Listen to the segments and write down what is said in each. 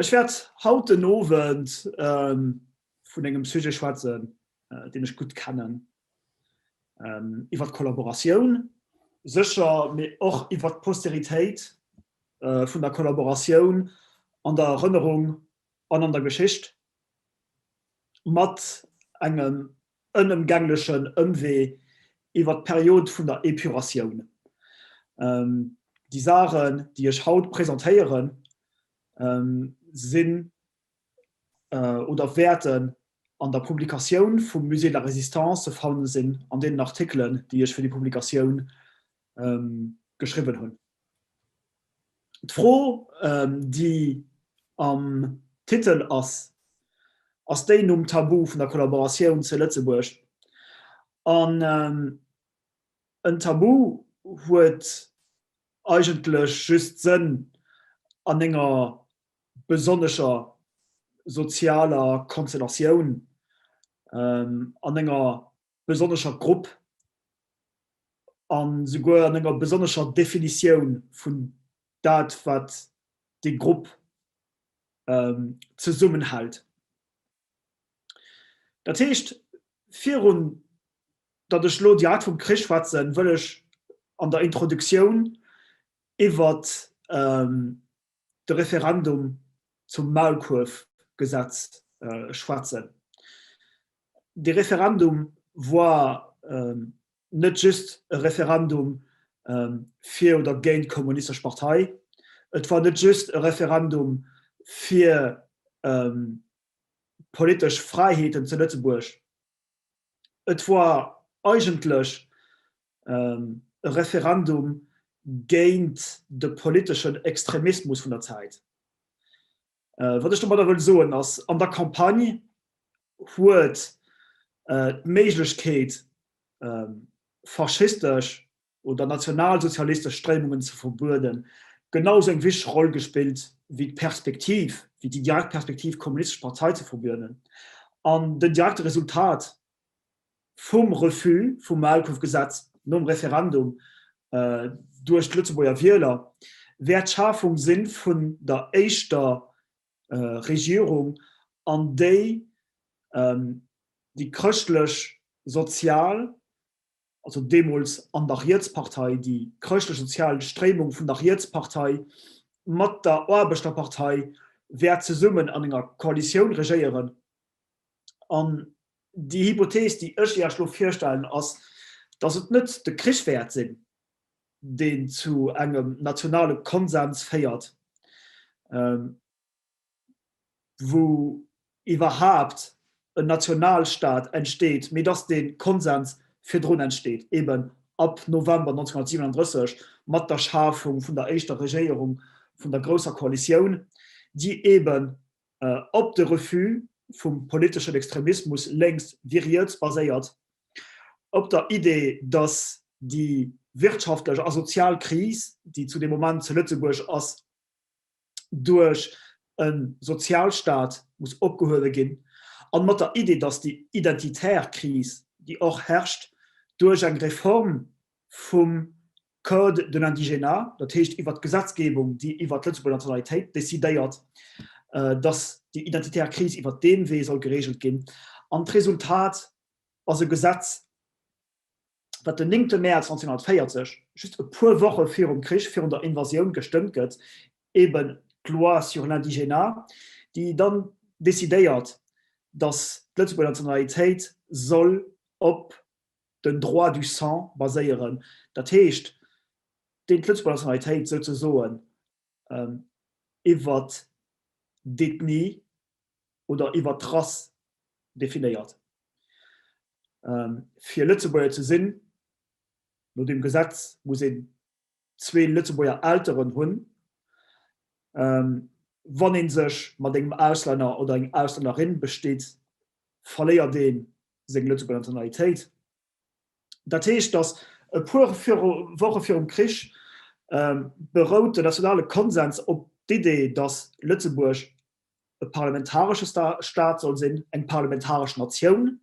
Ech wäert haut den Owend vun engem Sujet schwätzen, deen ech gutt kennen, iwwer d'Kollaboratioun sécher, mee och iwwer d'Posteritéit vun der Kollaboratioun an der Erënnerung an an der Geschicht, mat engem ënëmgänglechen Ëmwee iwwer d'Period vun der Epuratioun. Déi Saachen, déi ech haut presentéieren, sinn oder wäerten an der Publikatioun vum Musée de la Résistance ze fanne sinn, an deenen Artikelen, déi ech fir déi Publikatioun geschriwwen hunn. D'Fro, déi am Titel ass, ass déi nom Tabu vun der Kollaboratioun zu Lëtzebuerg. An en Tabu huet eigentlech just Sënn an enger besonnescher sozialer Konstellatioun, an enger besonnescher Grupp an souguer an enger besonnescher Definitioun vun dat, wat déi Grupp zesummenhält. Dat heescht, virun datt ech elo direkt vum Krich schwätzen, wëll ech an der Introduktioun iwwert de Referendum zum Maulkuerfgesetz schwätzen. Dee Referendum war net just e Referendum fir oder géint d'Kommunistesch Partei, et war net just e Referendum fir politesch Fräiheeten zu Lëtzebuerg, et war eigentlech e Referendum géint de politeschen Extremismus vun der Zäit. Wat ech domadder wëll soen ass, an der Campagne huet d'Méiglechkeet faschistesch oder nationalsozialistesch Stréimungen ze verbueden, genau sou eng wichteg Roll gespillt wéi d'Perspektiv, wéi déi direkt Perspektiv d'kommunistesch Partei ze verbueden. An den direkte Resultat vum Refus vum Maulkuerfgesetz nom Referendum duerch d'Lëtzebuerger Wieler wäert d'Schafung si vun der éischter Regierung, an déi déi chrëschtlech-sozial, also deemools an der Rietspartei, déi chrëschtlech-sozial Stréimung vun der Rietspartei mat der Aarbechterpartei wäert zesummen an enger Koalitioun regéieren. An déi Hypothees, déi ech Iech elo virstellen, ass, datt et net de Krich wäert sinn, deen zu engem nationale Konsens féiert, wou iwwerhaapt en Nationalstaat entsteet, mee datt dee Konsens virdrun entsteet, eben ab November 1937 mat der Schafung vun der éischter Regéierung vun der Grousser Koalitioun, déi eben op de Refus vum politeschen Extremismus lénks wéi riets baséiert, op der Idee, datt déi wirtschaftlech a sozial Kris, déi zu deem Moment zu Lëtzebuerg ass, duerch e Sozialstaat muss opgehuewe ginn, an mat der Idee, datt déi identitär Kris, déi och herrscht, duerch eng Reform vum Code de l'indigénat, dat heescht iwwert d'Gesetzgebung, déi iwwert d'Lëtzebuerger Nationalitéit decidéiert, datt déi identitär Kris iwwert dee Wee soll geregelt ginn. An d'Resultat ass e Gesetz, wat den 9. Mäerz 1940, just e puer Woche virum Krich, virun der Invasioun, gestëmmt gëtt, eben d'Loi sur l'indigénat, déi dann decidéiert, datt d'Lëtzebuerger Nationalitéit soll op den Droit du sang baséieren, dat heescht, deen d'Lëtzebuerger Nationalitéit souzesoen iwwert d'Ethnie oder iwwert d'Rass definéiert. Fir Lëtzebuerger ze sinn, no deem Gesetz, muss een zwee Lëtzebuerger Elteren hunn. Wann ee sech mat engem Auslänner oder enger Auslännerin besteet, verléiert ee seng Lëtzebuerger Nationalitéit. Dat heescht, datt e puer Woche virum Krich berout den nationale Konsens op d'Idee, datt Lëtzebuerg e parlamentaresche Staat soll sinn, eng parlamentaresch Natioun,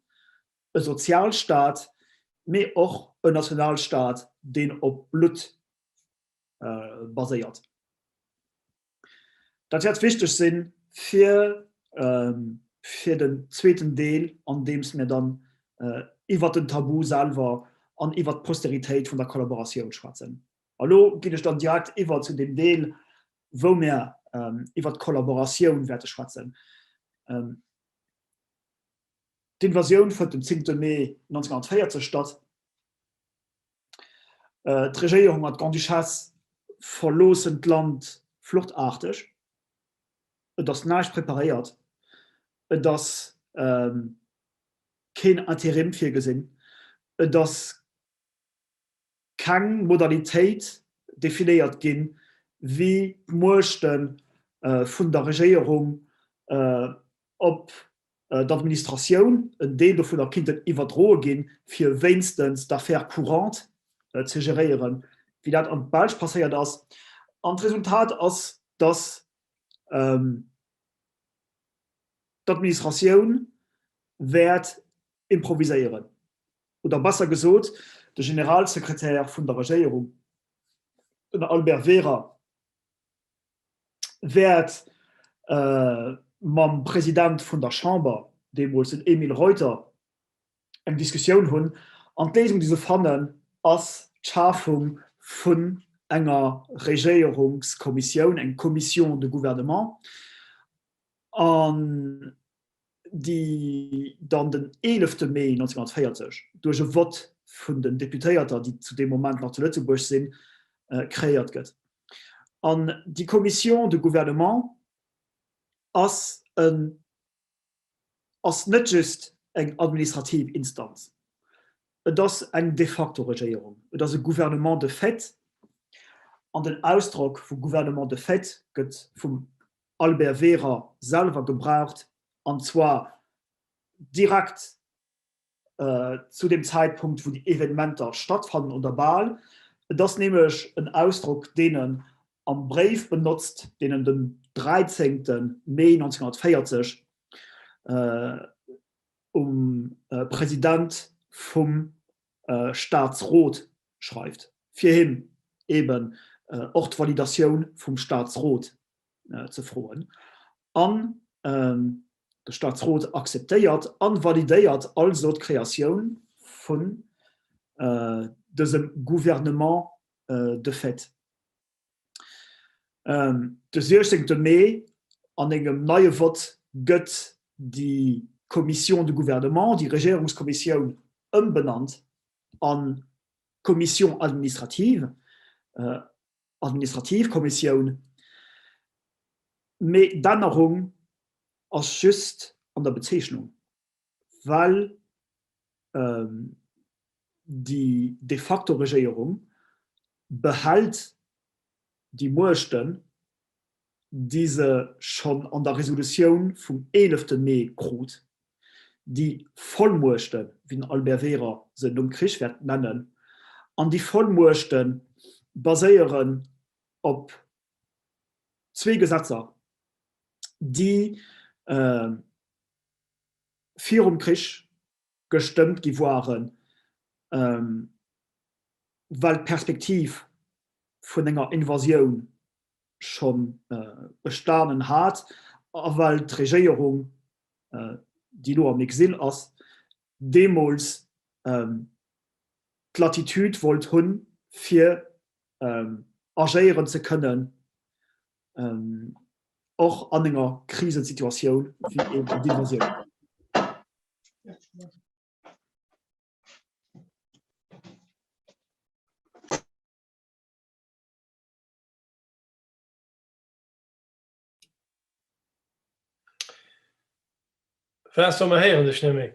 e Sozialstaat, mee och en Nationalstaat, deen op Blutt baséiert. Dat wäert wichteg sinn, fir fir den zweeten Deel, an deems mir dann iwwert den Tabu selwer an iwwert d'Posteritéit vun der Kollaboratioun schwätzen. A lo ginn ech dann direkt iwwer zu deem Deel, wou mir iwwert d'Kollaboratioun wäerte schwätzen. D'Invasioun fënnt den 10. Mee 1940 statt. D'Regéierung an d'Grande-Duchesse verloossen d'Land fluchtaarteg. Et ass näischt preparéiert, et ass keen Interim virgesinn, et ass keng Modalitéit definéiert ginn, wéi d'Muechte vun der Regéierung op d'Administratioun, en Deel dovunner kinnten iwwerdroe ginn, fir wéinstens d'Affaires courantes ze geréieren, wéi dat an d'Belsch passéiert ass. An d'Resultat ass, dass d'Administratioun wäert improviséieren, oder besser gesot, de Generalsekretär vun der Regéierung, den Albert Wehrer, wäert mam President vun der Chamber, deemools den Emile Reuter, eng Diskussioun hunn. An d'Léisung, déi se fannen, ass d'Schafung vun enger Regéierungskommissioun, eng Commission de gouvernement, an déi dann den 11 Mee 1940 duerch e Vott vun den Deputéierter, déi zu deem Moment nach zu Lëtzebuerg sinn, kreéiert gëtt. An déi Commission de gouvernement ass en, ass net just eng administrativ Instanz, et ass eng de facto Regéierung, et ass e Gouvernement de fait. An den Ausdrock vu Gouvernement de fait gëtt vum Albert Wehrer selwer gebraucht, an zwar direkt zu deem Zäitpunkt, wou déi Evenementer stattfannen oder bal. Et ass nämlech en Ausdrock, deen en am Bréif benotzt, deen en den 13. Mee 1940 um President vum Staatsrot schreift, fir him eben och d'Validatioun vum Staatsrot ze froen. An de Staatsrot akzeptéiert a validéiert also d'Kreatioun vun dësem Gouvernement de fait. De 16 Mee, an engem neie Vott, gëtt déi Commission de gouvernement, déi Regierungskommissioun, ëmbenannt a Commission administrative, administrativ Kommissioun, mee d'Ännerung ass just an der Bezeechnung, well déi de facto Regéierung behält déi Muechten, déi se schonn an der Resolutioun vum 11 Mee krut, déi Vollmuechten, wéi den Albert Wehrer se nom Krich wäert nennen, an déi Vollmuechte baséieren op zwee Gesetzer, déi virum Krich gestëmmt gi waren, well d'Perspektiv vun enger Invasioun scho bestanen hat a well d'Regéierung, déi elo am Exil ass, deemools d'Latitude wollt hunn, fir agéieren ze kënnen, och an enger Krisesituatioun wéi eben d'Invasioun. Vincent, mer héieren dech net méi.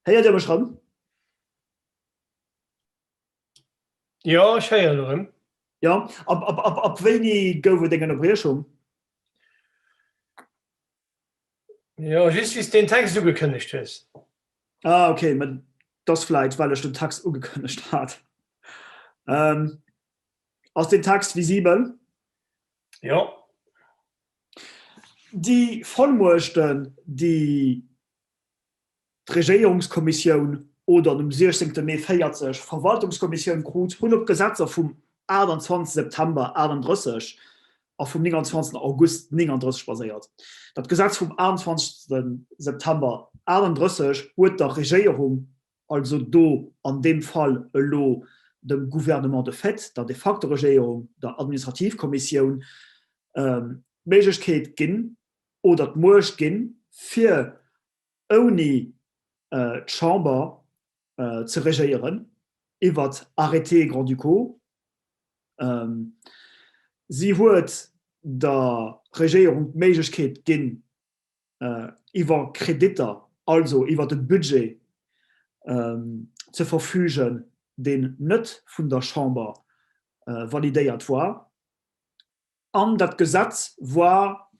Héiert Dir mech rëm? Jo, ech héieren elo rëm. Jo, ab, ab, ab, ab wéini gouf et eng Ënnerbriechung? Jo, just wéi s de den Text ugekënnegt hues. Ah, okay, mä dat ass vläit, well ech den Text ugekënnegt hat. Ähm, ass den Text visibel? Jo. Déi Vollmuechten, déi d'Regéierungskommissioun oder um 16 Mee 40 Verwaltungskommissioun krut, hunn op d'Gesetzer vum 28 September 38 a vum 29 August 39 baséiert. Dat Gesetz vum 28 September 38 huet der Regéierung, also do an deem Fall elo dem Gouvernement de fait, der De-facto-Regéierung, der Administrativkommissioun, d'Méiglechkeet ginn oder d'Muecht ginn, fir ouni d'Chamber ze regéieren iwwert Arrêtés grand-ducaux. Si huet der Regéierung d'Méiglechkeet ginn, iwwer Kreditter, also iwwer de Budget ze verfügen, deen net vun der Chamber validéiert war. An dat Gesetz war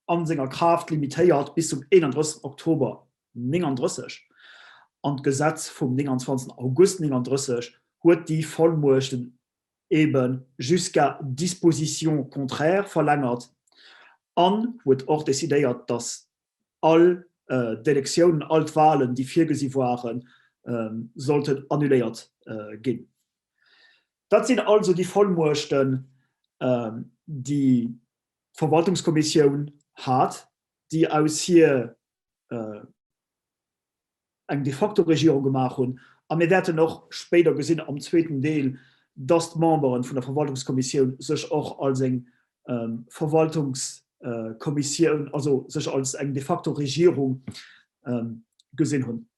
a senger Kraaft limitéiert bis zum 31 Oktober 39. An d'Gesetz vum 29 August 39 huet déi Vollmuechten ebe jusqu'à disposition contraire verlängert an huet och decidéiert, datt all d'Elektiounen, all d'Wahlen, déi virgesi waren, sollten annuléiert ginn. Dat sinn also déi Vollmuechten, déi d'Verwaltungskommissioun hat, déi aus hir eng de facto Regierung gemaach hunn. A mir wäerten och spéider gesinn am zweeten Deel, dass d'Membere vun der Verwaltungskommissioun sech och als eng Verwaltungskommissioun, also sech als eng de facto Regierung gesinn hunn.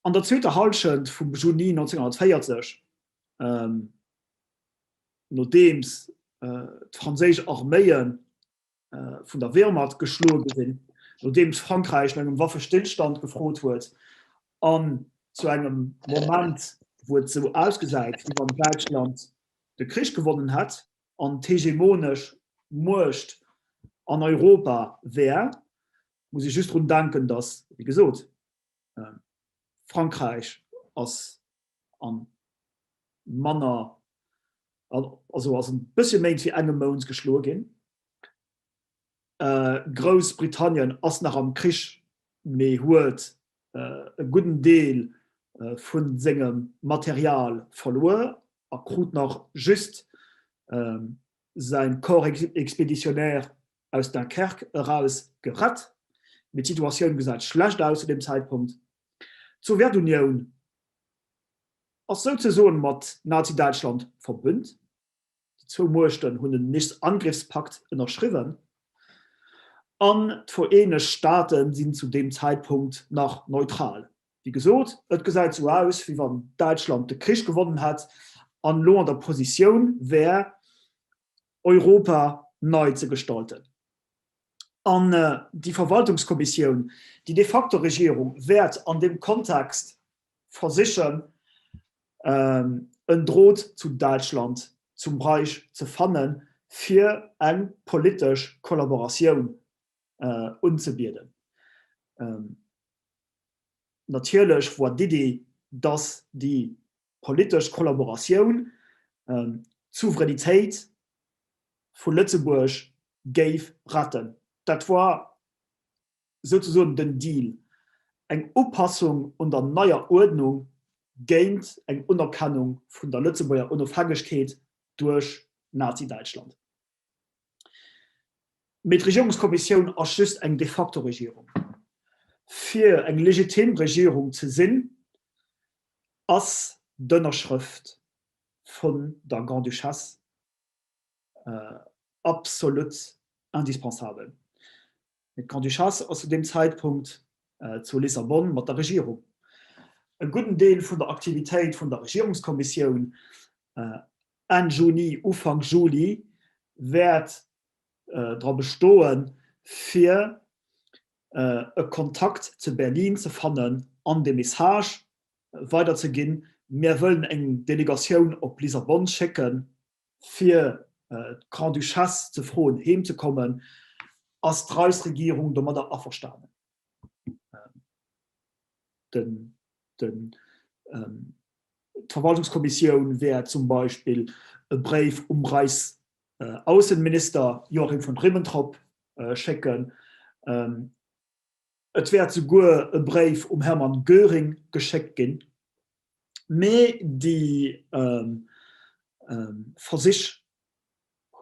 An der zweeter Hallschent vum Juni 1940, nodeems d'franséisch Arméie vun der Wehrmacht geschloe gi sinn, nodeems Frankräich no engem Waffestillstand gefrot huet an zu engem Moment, wou et esou ausgesäit, wéi wann Däitschland de Krich gewonnen hätt an d'hegemonesch Muecht an Europa wär, muss ee just drun denken, datt, wéi gesot, Frankräich ass a manner, also ass e bëssche méi wéi engem Mount geschloe ginn. Groussbritannien ass nach am Krich, mee huet e gudden Deel vu sengem Material verluer a krut nach just säi Corps expéditionnaire aus Dunkerque eraus gerett, mee d'Situatioun gesäit schlecht aus zu deem Zäitpunkt. D'Sowjetunioun ass souzesoen mat Nazi-Däitschland verbünnt. Déi zwou Muechten hunn en Nichtangriffspakt ënnerschriwwen an d'Vereenegt Staate sinn zu deem Zäitpunkt nach neutral. Wéi gesot, et gesäit sou aus, wéi wann Däitschland de Krich gewonnen hätt an elo an der Positioun wär, Europa nei ze gestalten. An déi Verwaltungskommissioun, déi de facto Regierung, wäert an deem Kontext versichen, en Drot zu Däitschland, zum Reich ze fannen, fir eng politesch Kollaboratioun unzebieden. Natierlech war d'Iddi, dass déi politesch Kollaboratioun d'Souveränitéit vu Lëtzebuerg géif retten. Dat war souzesoen den Deal, eng Upassung un der neier Uerdnung géint eng Unerkennung vun der Lëtzebuerger Onofhängegkeet duerch Nazi-Däitschland. Mee d'Regierungskommissioun ass just eng de facto Regierung. Fir eng legitim Regierung ze sinn, ass d'Ënnerschrëft vun der Grande-Duchesse absolut indispensabel. Mee d'Grande-Duchesse ass zu deem Zäitpunkt zu Lissabon mat der Regierung. E gudden Deel vun der Aktivitéit vun der Regierungskommissioun Enn Juni, Ufank Juli wäert dra bestoen, fir e Kontakt zu Berlin ze fannen an de Message weiderzeginn, Mir wëllen eng Delegatioun op Lissabon schécken, fir d'Grande-Duchesse ze froen, heem ze kommen. Ass d'Reichsregierung domadder averstanen? D'Verwaltungskommissioun wäert zum Beispill e Bréif um Reichs. Aussenminister Joachim von Ribbentrop schécken. Et wäert souguer e Bréif um Hermann Göring geschéckt ginn. Mee déi Versich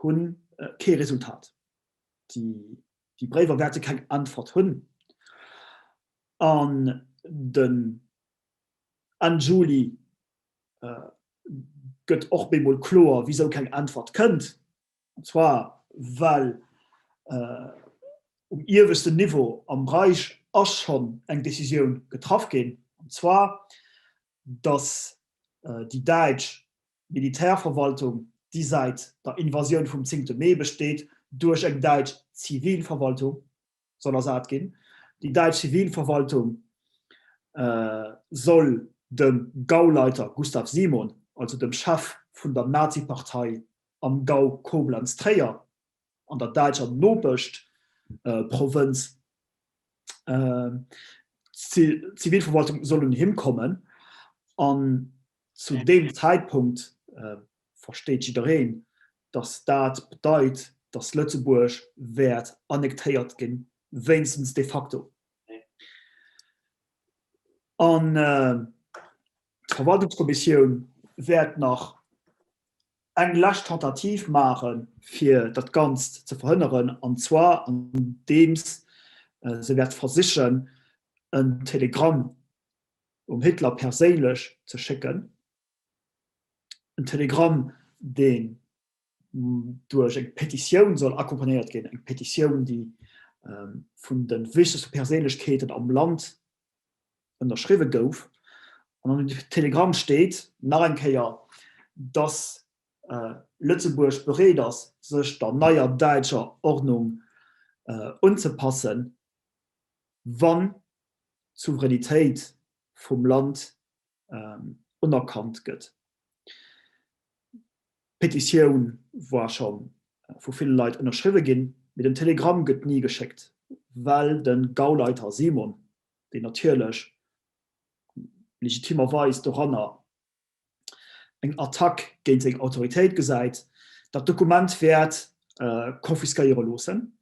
hu kee Resultat. Déi Bréiwer wäerte keng Äntwert hunn. An den Enn Juli gëtt och bemol kloer, wisou keng Äntwert kënnt. An zwar well um ieweschten Niveau am Reich ass schonn eng Decisioun getraff ginn, an zwar datt déi däitsch Militärverwaltung, déi säit der Invasioun vum zéngte Mee besteet, duerch eng däitsch Zivilverwaltung soll ersat ginn. Déi däitsch Zivilverwaltung soll dem Gauleiter Gustav Simon, also dem Chef vun der Nazipartei am Gau Koblenz-Tréier an der däitscher Nopeschprovënz, d'Zivilverwaltung soll un him kommen. An zu deem Zäitpunkt versteet jiddereen, datt dat bedeit, datt Lëtzebuerg wäert annektéiert ginn, wéinstens de facto. An d'Verwaltungskommissioun wäert nach eng lescht Tentative maachen, fir dat Ganzt ze verhënneren, an zwar andeems se wäert versichen, en Telegramm um Hitler perséinlech ze schécken, en Telegramm, deen duerch eng Petitioun soll accompagnéiert ginn, eng Petitioun, déi vun de wichtegste Perséinlechkeeten am Land ënnerschriwwe gouf. An an dem Telegramm steet nach eng Kéier, datt Lëtzebuerg bereet ass, sech der neier däitscher Ordnung unzepassen, wann d'Souveränitéit vum Land unerkannt gëtt. D'Petitioun war scho vu ville Leit ënnerschriwwe ginn, mee den Telegramm gëtt ni geschéckt, well de Gauleiter Simon, deen natierlech legitimerweis doranner eng Attack géint seng Autoritéit gesäit, dat Dokument wäert confisquéiere loossen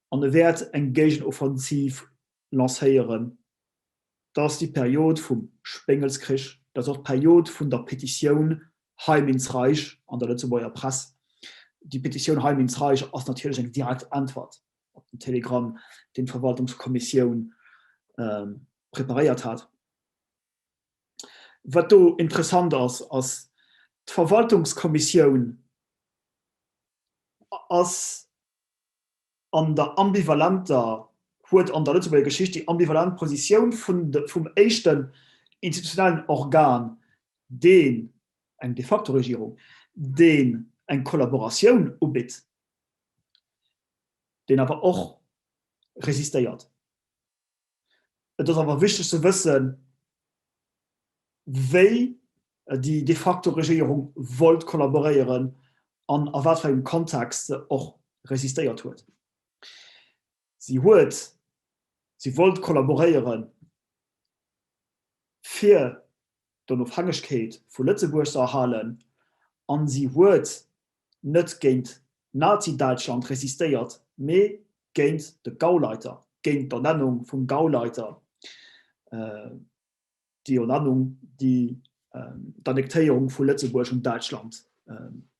an e wäert eng Géigenoffensiv lancéieren. Dat ass déi Period vum Spéngelskrich, dat ass och d'Period vun der Petitioun Heim ins Reich an der Lëtzebuerger Press. Déi Petitioun Heim ins Reich ass natierlech eng direkt Äntwert op den Telegramm, deen d'Verwaltungskommissioun preparéiert hat. Wat do interessant ass, ass, d'Verwaltungskommissioun ass an der ambivalenter, huet an der Lëtzebuerger Geschicht déi ambivalent Positioun vun vum éischten institutionellen Organ, deen eng de facto Regierung, deen eng Kollaboratioun ubitt, deen awer och resistéiert. Et ass awer wichteg ze wëssen, wéi déi de facto Regierung wollt kollaboréieren an a wat fir engem Kontext se och resistéiert huet. Si huet, si wollt kollaboréieren, fir d'Onofhängegkeet vu Lëtzebuerg ze erhalen, an si huet net géint Nazi-Däitschland resistéiert, mee géint de Gauleiter, géint d'Ernennung vum Gauleiter, déi Ernennung, déi d'Annektéierung vu Lëtzebuerg un Däitschland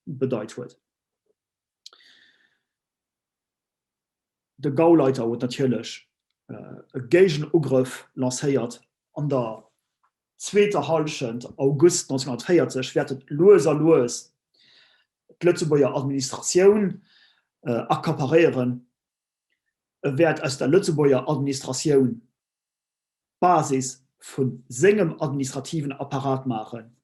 bedeit huet. De Gauleiter huet natierlech e Géigenugrëff lancéiert. An der zweeter Hallschent, August 1940, wäert et lues a lues d'Lëtzebuerger Administratioun accaparéieren. E wäert aus der Lëtzebuerger Administratioun d'Basis vu sengem administrativen Apparat maachen.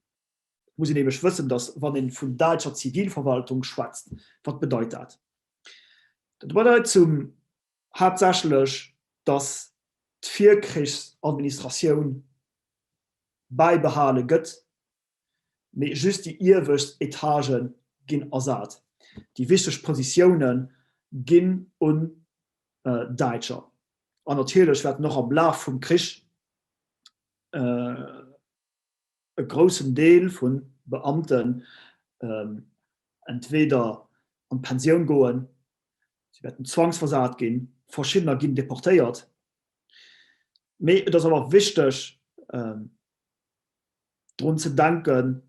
Et muss een nämlech wëssen, datt wann ee vun däitscher Zivilverwaltung schwätzt, wat bedeit dat? Dat bedeit zum haaptsächlech, datt d'Virkrichsadministratioun bäibehale gëtt, mee just déi iewescht Etagë ginn ersat. Déi wichteg Positioune ginn un Däitscher. An natierlech wäerten och am Laf vum Krich e groussen Deel vu Beamten entweeder an. an d'Pensioun goen, si wäerten zwangsversat ginn, verschiddener ginn deportéiert. Mee et ass awer wichteg drun ze denken,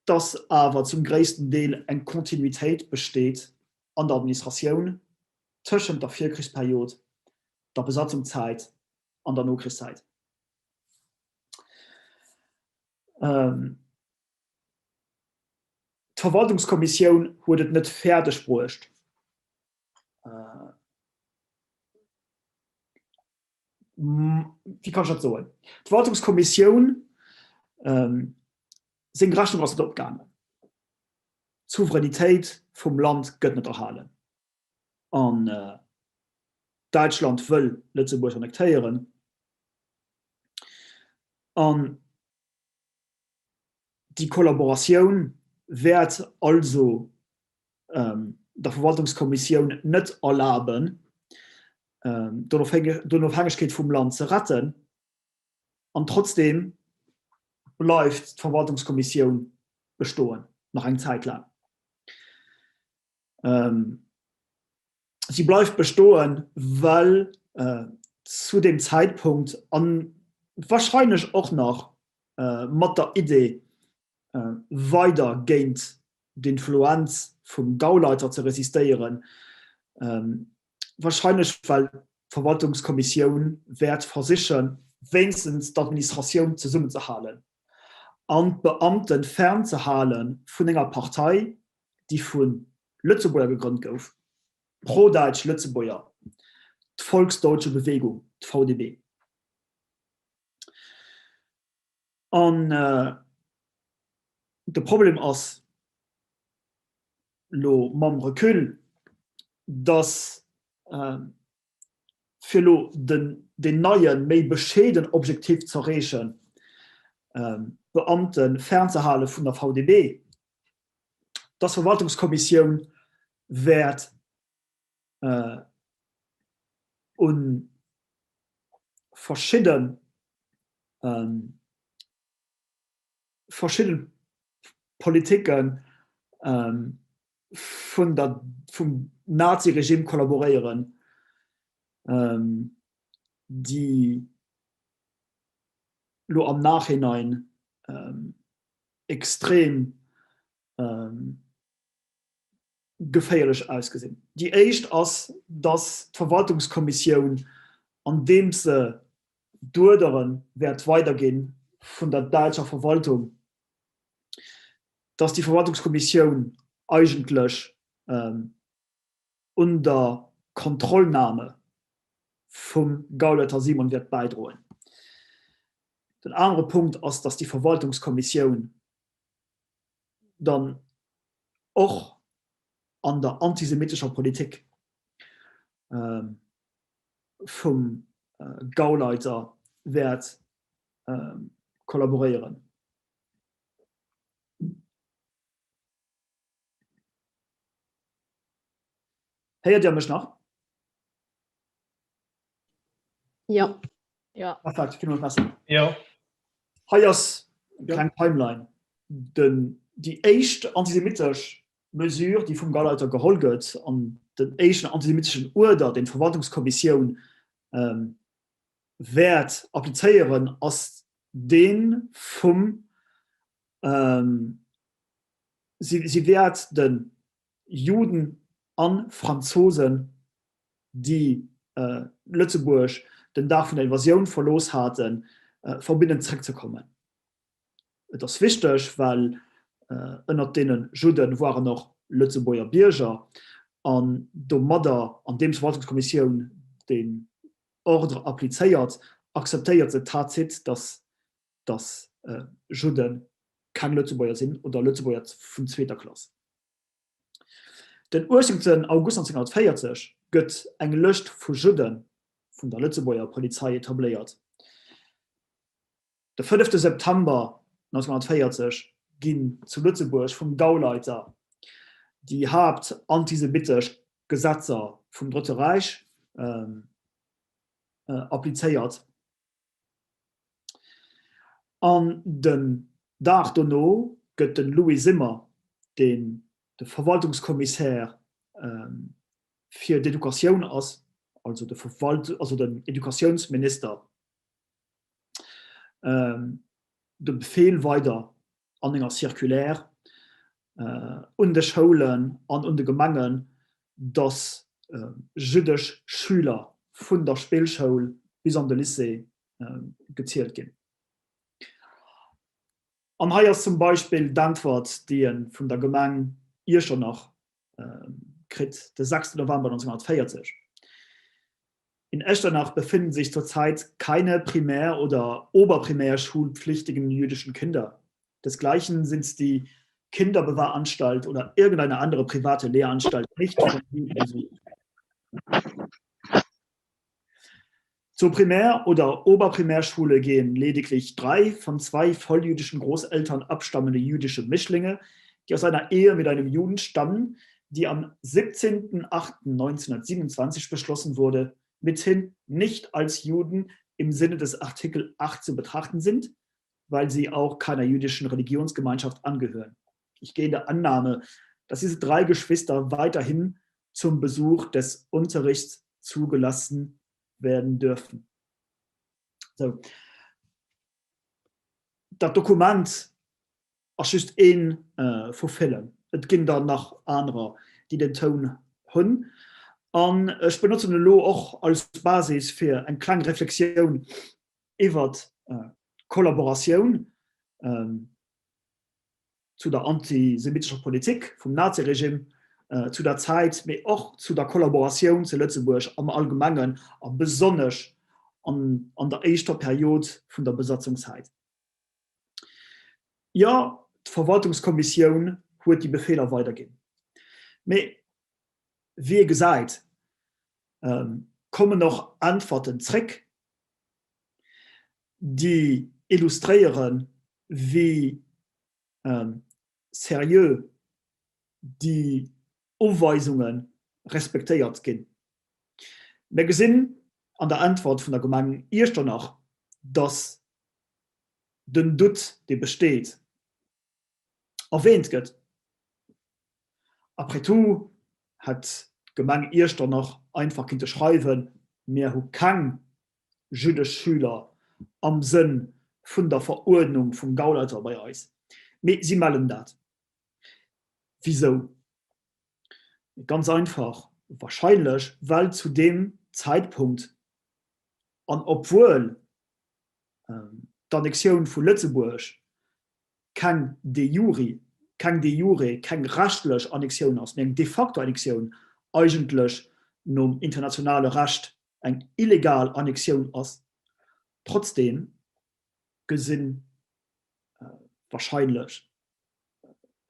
dass awer zum gréissten Deel eng Kontinuitéit besteet an der Administratioun tëschent der Virkrichsperiod, der Besatzungszäit an der Nokrichszäit. D'Verwaltungskommissioun huet et net fäerdeg bruecht, wéi kann ech dat soen, d'Verwaltungskommissioun seng Rechnung ass net opgaangen. D'Souveränitéit vum Land gëtt net erhalen an Däitschland wëll Lëtzebuerg annektéieren an déi Kollaboratioun wäert also der Verwaltungskommissioun net erlaben, d'Onofhängegkeet vum Land ze retten. An trotzdeem bleift d'Verwaltungskommissioun bestoen, nach eng Zäit laang. Si bleift bestoen, well zu deem Zäitpunkt a wahrscheinlech och nach mat der Idee, weider géint d'Influenz vum Gauleiter ze resistéieren, wahrscheinlech well d'Verwaltungskommissioun wäert versichen, wéinstens d'Administratioun zesummenzehalen an d'Beamte fernzehale vun enger Partei, déi vu Lëtzebuerger gegrënnt gouf, d'Pro-Däitsch Lëtzebuerger, d'Volksdeutsche Bewegung, d'VDB. An de Problem ass elo mam Recul, datt fir elo den deen neien, méi bescheeden Objektiv z'erreechen, d'Beamte fernzehale vun der VDB, datt d'Verwaltungskommissioun wäert u verschidde verschidde Politike vun der vum Naziregime kollaboréieren, déi lo am Nachhinein extrem geféierlech ausgesinn. Déi éischt ass, datt d'Verwaltungskommissioun, andeems se d'Uerdere wäert weidergi vun der däitscher Verwaltung, datt déi Verwaltungskommissioun eigentlech un der Kontrollnahme vum Gauleiter Simon wäert bäidroen. Den anere Punkt ass, datt déi Verwaltungskommissioun dann och an der antisemitescher Politik vum Gauleiter wäert kollaboréieren. Héiert Dir mech nach? Jo. Jo. Perfekt, villmools Merci. Jo. Hei ass eng kleng Timeline. Den, déi éischt antisemitesch Mesure, déi vum Gauleiter geholl gëtt, an den éischten antisemiteschen Uerder, deen d'Verwaltungskommissioun wäert applizéieren, ass dee vum, si, si wäert de Juden a Franzosen, déi Lëtzebuerg den Dag vun der Invasioun verlooss haten, verbidden zréckzekommen. Et ass wichteg, well ënnert deene Judde waren och Lëtzebuerger Bierger an domadder, andeems d'Verwaltungskommissioun deen Ordre applizéiert, akzeptéiert se tacite, datt datt Judde keng Lëtzebuerger sinn oder Lëtzebuerger vun zweeter Klass. Den 18 August 1940 gëtt eng Lëscht vu Judde vun der Lëtzebuerger Polizei etabléiert. De fënnefte September 1940 ginn zu Lëtzebuerg vum Gauleiter déi haaptantisemittesch Gesetzer vum Drëtte Räich applizéiert. An den Dag dono gëtt de Louis Simmer, deen de Verwaltungskommissär. fir d'Educatioun ass, also de Verwalt also den Educatiounsminister, de Befehl weider an enger Circulaire un de Schoulen an un de Gemengen, dass jüddesch Schüler vun der Spillschoul bis an de Lycée gezielt ginn. An hei ass zum Beispill d'Äntwert, déi e vun der Gemeng Iechternach kritt, de 6 November 1940, In Echternach befinden sich zurzeit keine primär- oder oberprimärschulpflichtigen jüdischen Kinder. Desgleichen sind die Kinderbewahranstalt oder irgendeine andere private Lehranstalt nicht von Juden besucht. Zur Primär- oder Oberprimärschule gehen lediglich drei von zwei volljüdischen Großeltern abstammende jüdische Mischlinge, die aus einer Ehe mit einem Juden stammen, die am 17.08.1927 beschlossen wurde, mithin nicht als Juden im Sinne des Artikel 8 zu betrachten sind, weil sie auch keiner jüdischen Religionsgemeinschaft angehören. Ich gehe in der Annahme, dass diese drei Geschwister weiterhin zum Besuch des Unterrichts zugelassen werden dürfen. Sou. Dat Dokument ass just ee vu villen. Et ginn der nach anerer, déi den Toun hunn. An ech benotzen elo och als Basis fir eng kleng Reflexioun iwwert d'Kollaboratioun zu der antisemitescher Politik vum Naziregime zu der Zäit, mee och zu der Kollaboratioun zu Lëtzebuerg am Allgemengen a besonnesch an der éischter Period vun der Besatzungszäit. Jo, d'Verwaltungskommissioun huet déi Befeeler weiderginn. Mee wéi ee gesäit, kommen och Äntwerten zréck, déi illustréieren, wéi seriö déi Uweisunge respektéiert ginn. Mir gesinn an der Äntwert vun der Gemeng Iechternach, dass den Doute, dee besteet, erwähnt gëtt. Après tout hätt d'Gemeng Iechternach einfach kinnte schreiwen, Mir hu keng jüddesch Schüler am Sënn vun der Veruerdnung vum Gauleiter bei eis. Mee si mellen dat. Wisou? Ganz einfach, wahrscheinlech well zu deem Zäitpunkt an obwuel d'Annexioun vu Lëtzebuerg keng de juri, keng de jure, keng rechtlech Annexioun ass, mee eng de facto Annexioun, eigentlech nom internationale Recht eng illegal Annexioun ass, trotzdeem gesinn wahrscheinlech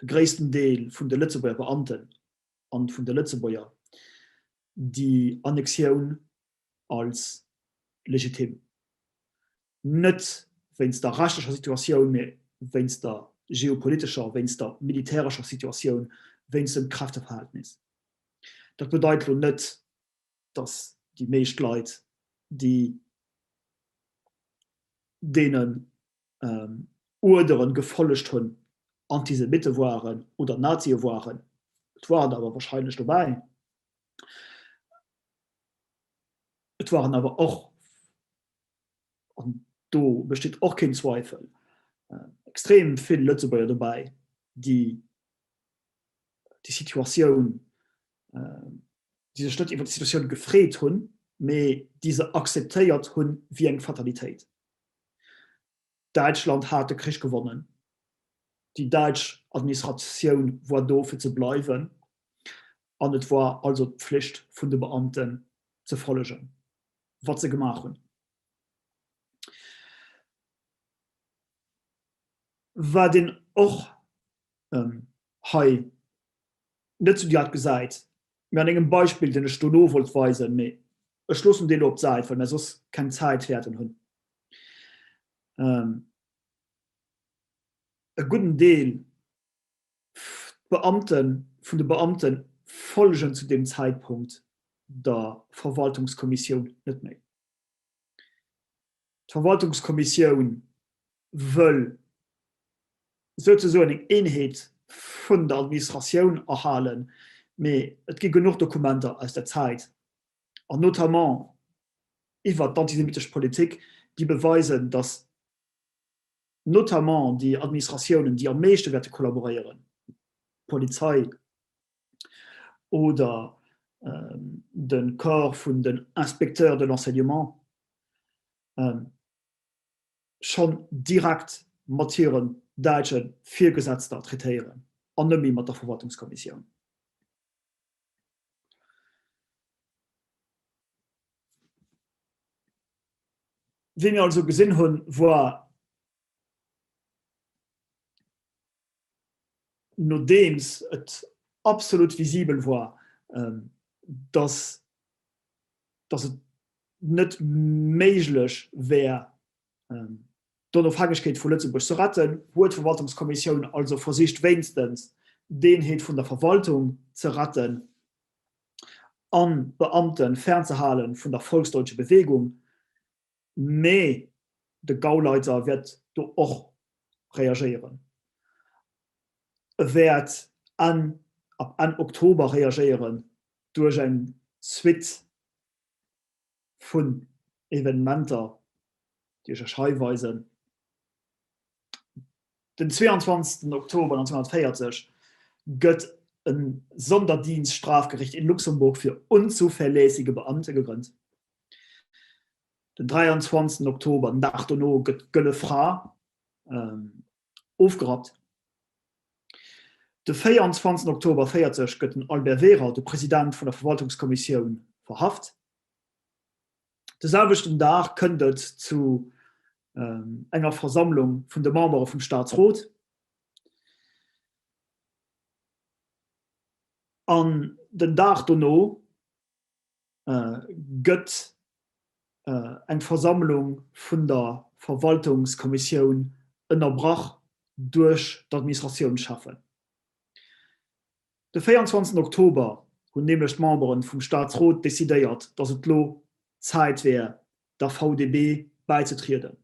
de gréissten Deel vun de Lëtzebuerger Beamten an vun de Lëtzebuerger déi Annexioun als legitim. Net wéinst der rechtlecher Situatioun, mee wéinst der geopolitescher, wéinst der militärescher Situatioun, wéinst dem Kräfteverhältnis. Dat bedeit elo net, datt déi meescht Leit, déi deenen Uerdere gefollegt hunn, Antisemitte waren oder Nazie waren. Et waren der awer wahrscheinlech dobäi. Et waren awer och, an do besteet och keen Zweifel, extrem vill Lëtzebuerger dobäi, déi déi Situatioun, déi sech net iwwer déi Situatioun gefreet hunn, mee déi se akzeptéiert hunn wéi eng Fatalitéit. Däitschland hat de Krich gewonnen, déi däitsch Administratioun war do fir ze bleiwen an et war also d'Pflicht vun de Beamten ze follegen, wat se gemaach hunn. Wat een och hei net sou direkt gesäit, mee an engem Beispill, deen ech dono wollt weisen, mee ech loossen dee lo op d'Säit, well mir soss keng Zäit wäerten hunn, e gudden Deel d'Beamte vun de Beamte follegen zu deem Zäitpunkt der Verwaltungskommissioun net méi. D'Verwaltungskommissioun wëll souzesoen eng Eenheet vun der Administratioun erhalen. Mee et gi genuch Dokumenter aus der Zäit, an notamment iwwert d'antisemitesch Politik, déi beweisen, datt notamment déi Administratiounen, déi am meeschte wäerte kollaboréieren, d'Polizei oder de Corps vun den Inspecteurs de l'enseignement, schonn direkt mat hiren däitsche Virgesetzter traitéieren an net méi mat der Verwaltungskommissioun. Wéi mir also gesinn hunn, war nodeems et absolut visibel war, dass dass et net méiglech wär, d'Onofhängegkeet vu Lëtzebuerg ze retten, huet d'Verwaltungskommissioun also versicht, wéinstens d'Eenheet vun der Verwaltung ze retten an d'Beamte fernzehale vun der Volksdeutsche Bewegung. Mee de Gauleiter wäert do och reagéieren. E wäert Enn, ab Enn Oktober reagéieren duerch eng Suite vun Evenementer, déi ech Iech hei weisen. Den 22. Oktober 1940 gëtt e Sonderdienststrafgericht in Luxemburg für unzuverlässige Beamte gegrënnt. Den 23. Oktober, den Dag dono, gëtt d'Gëlle Fra ofgerappt. De 24 Oktober 40 gëtt den Albert Wehrer, de President vun der Verwaltungskommissioun, verhaft. De selwechten Dag kënnt et zu enger Versammlung vun de Membere vum Staatsrot. An den Dag dono gëtt eng Versammlung vun der Verwaltungskommissioun ënnerbrach duerch d'Administratiounscheffen. De 24 Oktober hunn nämlech d'Membere vum Staatsrot decidéiert, datt et lo Zäit wär, der VDB bäizetrieden.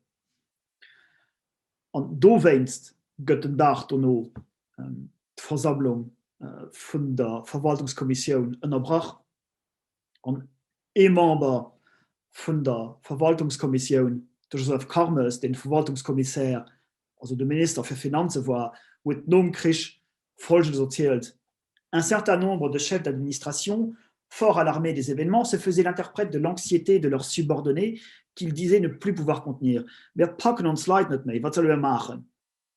An dowéinst gëtt den Dag dono d'Versammlung vun der Verwaltungskommissioun ënnerbrach an ee Member vun der Verwaltungskommissioun, de Joseph Carmes, deen Verwaltungskommissär, also de Minister fir Finanze war, huet nom Krich Folgendes erzielt, Un certain nombre de chefs d'administration, fort alarmés des événements, se faisaient l'interprète de l'anxiété de leurs subordonnés qu'ils disaient ne plus pouvoir contenir. Mir packen ons Leit net méi, wat solle mir maachen?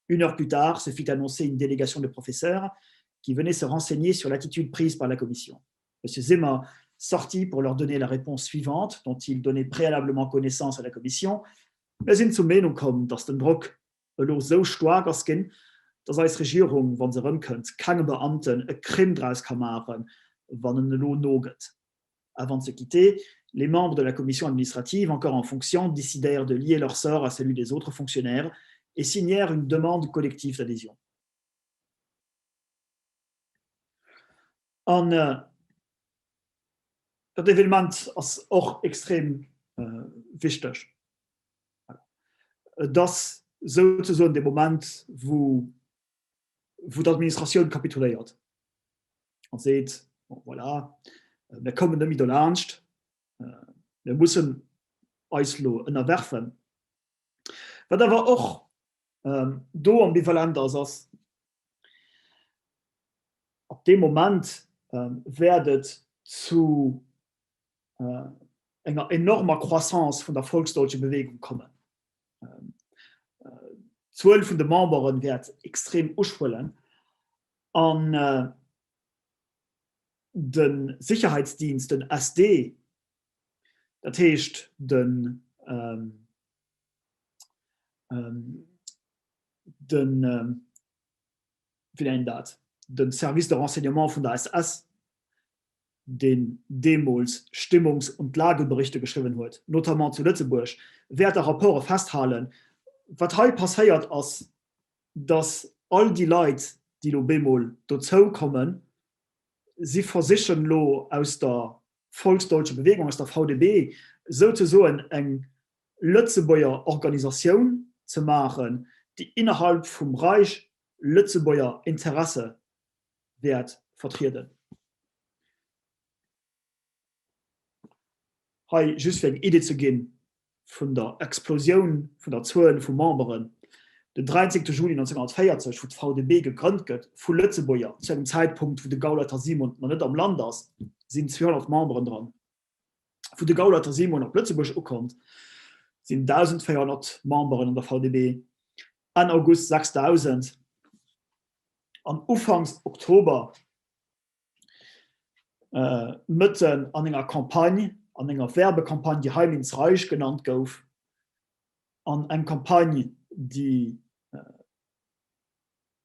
Une heure plus tard se fit annoncer une délégation de professeurs qui venaient se renseigner sur l'attitude prise par la commission. Monsieur Zimmer sortit pour leur donner la réponse suivante, dont il donnait préalablement connaissance à la commission, Mir sinn zur Meenung komm, datt den Drock elo esou staark ass ginn, datt eis Regierung, wa se erëmkënnt, kengem Beamten e Crime draus ka maachen, wann en elo nogëtt. Avant de se quitter, les membres de la commission administrative encore en fonction décidèrent de lier leur sort à celui des autres fonctionnaires et signèrent une demande collective d'adhésion. An dat Evenement ass och extrem wichteg. Et ass souzesoen de Moment, wou d'Administratioun kapituléiert a seet, bon voilà, mir kommen net méi dolaanscht, mir mussen eis elo ënnerwerfen. Wat awer och do ambivalent ass, ass, Ab deem Moment wäert et zu enger enormer Croissance vun der Volksdeutsche Bewegung kommen. D'Zuel vun de Membere wäert extrem uschwëllen an de Sicherheitsdienst, den SD, dat heescht den den wéi nennt een dat, de Service de renseignement vun der SS, deen deemools Stimmungs und Lageberichte geschriwwen huet, notamment zu Lëtzebuerg, wäert a Rapporte festhalen, wat hei passéiert ass, datt all déi Leit, déi elo bemol dozou kommen, si versichen elo aus der Volksdeutsche Bewegung, aus der VDB, souzesoen eng Lëtzebuerger Organisatioun ze maachen, déi innerhalb vum Reich Lëtzebuerger Interesse wäert vertrieden. Hei just fir eng Idee ze ginn vun der Explosioun vun der Zuel vu Memberen, Den 13 Juli 1940, wou d'VDB gegrënnt gëtt vu Lëtzebuerger, zu engem Zäitpunkt wou de Gauleiter Simon nach net am Land ass, sinn 200 Memberen dran. Wou de Gauleiter Simon op Lëtzebuerg ukommt, sinn 1.400 Memberen an der VDB, Enn August 6.000 an ufanks Oktober mëtten an enger Campagne, an enger Werbecampagne, déi Heim ins Reich genannt gouf, an eng Campagne, déi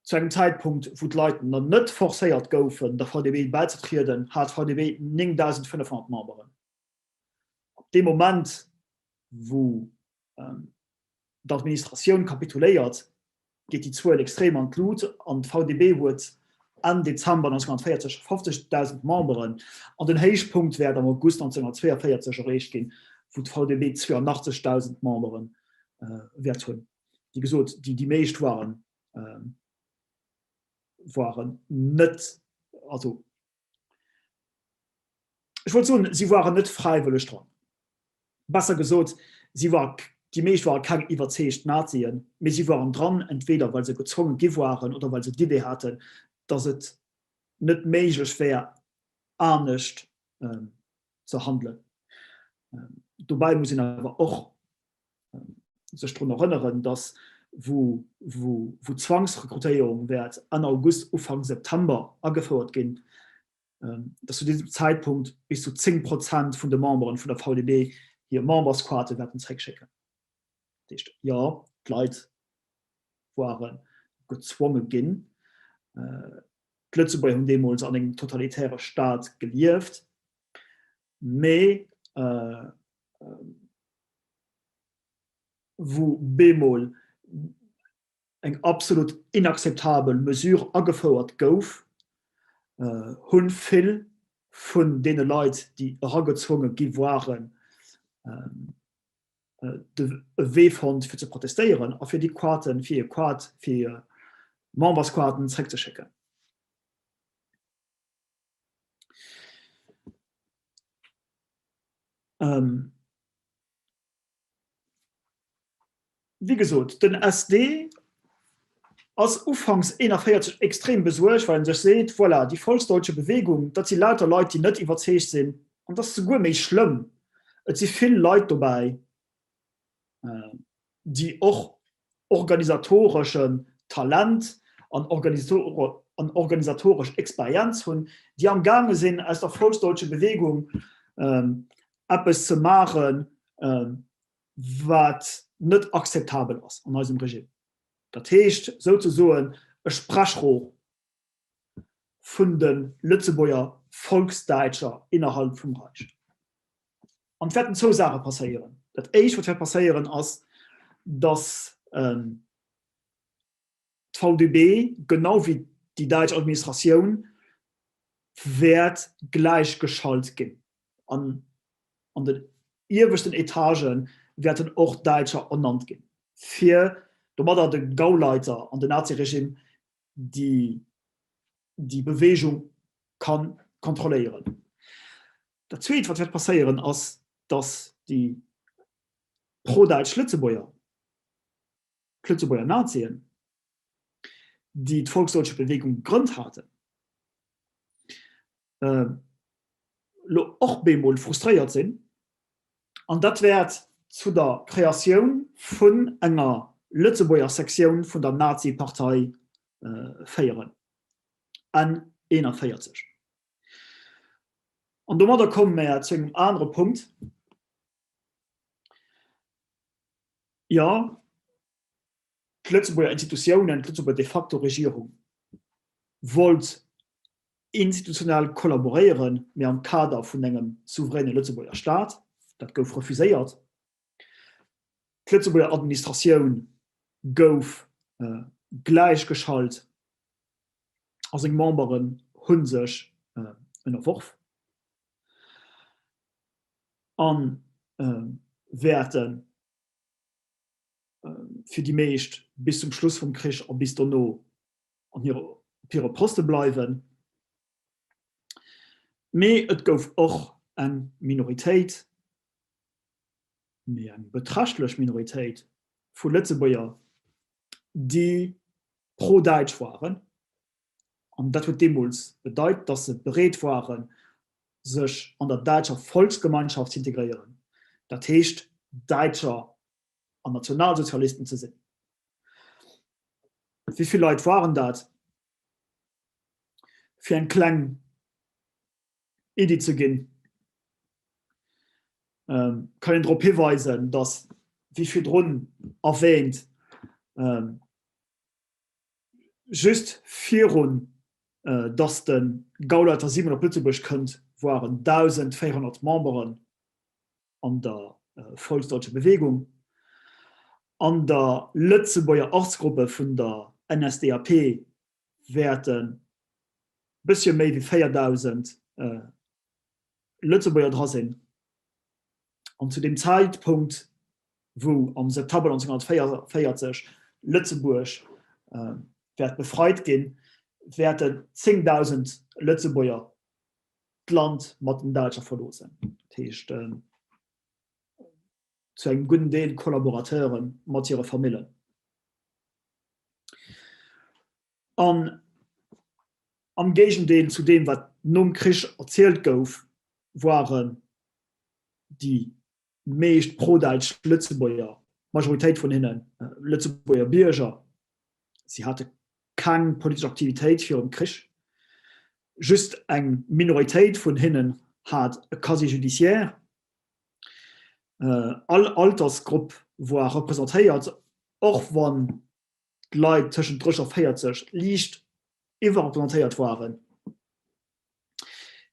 zu engem Zäitpunkt, wou d'Leit nach net forcéiert goufen, der VDB bäizetrieden, hat d'VDB 9.500 Memberen. Ab deem Moment, wou d'Administratioun kapituléiert, geet déi Zuel extrem an d'Lut an d'VDB huet Enn Dezember 1940 50.000 Memberen an den Héichpunkt wäert am August 1942 erreecht ginn, wou d'VDB 82.000 Membere wäert hunn. Wéi gesot, déi meescht waren waren net, also ech wollt soen, si waren net fräiwëlleg dran. Besser gesot, si war, déi meescht ware keng iwwerzeegt Nazien, mee si waren dran, entweder well se gezwonge gi waren oder well se d'Idee haten, datt et net méiglech wär, anescht ze handelen. Dobäi muss een awer och sech drun erënneren, datt wou d'Zwangsrekrutéierung wäert Enn August, Ufank September agefouert ginn, datt zu diesem Zäitpunkt bis zu 10 Prozent vun de Memberen vun der VDB hir Memberskaarte wäerten zréckschécken. Dat heescht, jo, d'Leit ware gezwonge ginn. D'Lëtzebuerger hunn deemools an engem totalitäre Staat gelieft, mee wou bemol eng absolut inakzeptabel Mesure agefouert gouf, hu vill vun deene Leit, déi eragezwonge gi waren, de Wee fonnt, fir ze protestéieren a fir déi Quoten, fir hir Quote, fir hir Membersquoten zréckzeschécken. Wéi gesot, den SD ass ufanks 41 extrem besuergt, well en sech seet, voilà, déi Volksdeutsche Bewegung, dat si lauter Leit, déi net iwwerzeegt sinn, an dat ass souguer méi schlëmm, et si vill Leit dobäi, déi och organisatoreschen Talent an organisatoresch Experienz hunn, déi am gaange sinn, aus der Volksdeutsche Bewegung eppes ze maachen, wat net akzeptabel ass an eisem Regime. Dat heescht souzesoen e Sprechrohr vun de Lëtzebuerger Volksdäitscher innerhalb vum Reich. An et wäerten zwou Saache passéieren. Dat éischt wat wäert passéieren ass, datt d'VDB, genau wéi déi däitsch Administratioun, wäert gläichgeschalt ginn. An an den ieweschten Etagë wäerten och Däitscher ernannt ginn, fir domadder de Gauleiter an den Naziregime déi déi Beweegung ka kontrolléieren. Dat Zweet, wat wäert passéieren, ass, datt déi prodäitsch Lëtzebuerger, d'Lëtzebuerger Nazien, déi d'Volksdeutsche Bewegung gegrënnt haten, elo och bemol frustréiert sinn, an dat wäert zu der Kreatioun vun enger Lëtzebuerger Sektioun vun der Nazi-Partei féieren, Enn 41. An domadder komme mer zu engem anere Punkt. Jo, d'Lëtzebuerger Institutiounen, d'Lëtzebuerger de facto Regierung wollt institutionell kollaboréieren, mee am Kader vun engem souveräne Lëtzebuerger Staat. Dat gouf refuséiert. D'Lëtzebuerger Administratioun gouf gläichgeschalt a seng Memberen hu sech ënnerworf a wäerte fir déi meescht bis zum Schluss vum Krich a bis dono an hire, op hire Poste bleiwen. Mee et gouf och eng Minoritéit. Mee eng beträchtlech Minoritéit vu Lëtzebuerger, déi pro-däitsch waren, an dat huet deemools bedeit, datt se bereet waren, sech an der däitscher Volksgemeinschaft z'integréieren, dat heescht Däitscher an Nationalsozialisten ze sinn. Wéi vill Leit waren dat? Fir eng kleng Iddi ze ginn, kann een drop hiweisen, datt, wéi virdrun erwähnt, just virun datt de Gauleiter Simon op Lëtzebuerg kënnt, waren 1.400 Memberen an der Volksdeutsche Bewegung. An der Lëtzebuerger Ortsgruppe vun der NSDAP wäerten bëssche méi wéi 4.000 Lëtzebuerger dra sinn. An zu deem Zäitpunkt, wou am September 1944 Lëtzebuerg wäert befreit ginn, wäerten 10.000 Lëtzebuerger d'Land mat den Däitscher verloossen. Dat heescht zu engem gudden Deel Kollaborateure mat hire Famillen. An am Géigendeel zu deem, wat nom Krich erzielt gouf, waren déi meescht prodäitsch Lëtzebuerger, d'Majoritéit vun hinnen, Lëtzebuerger Bierger. Si hate keng politesch Aktivitéit virum Krich. Just eng Minoritéit vun hinnen hat e Casier judiciaire. All Altersgrupp war representéiert, och wann d'Leit tëschent 30 a 40 liicht iwwerrepresentéiert waren.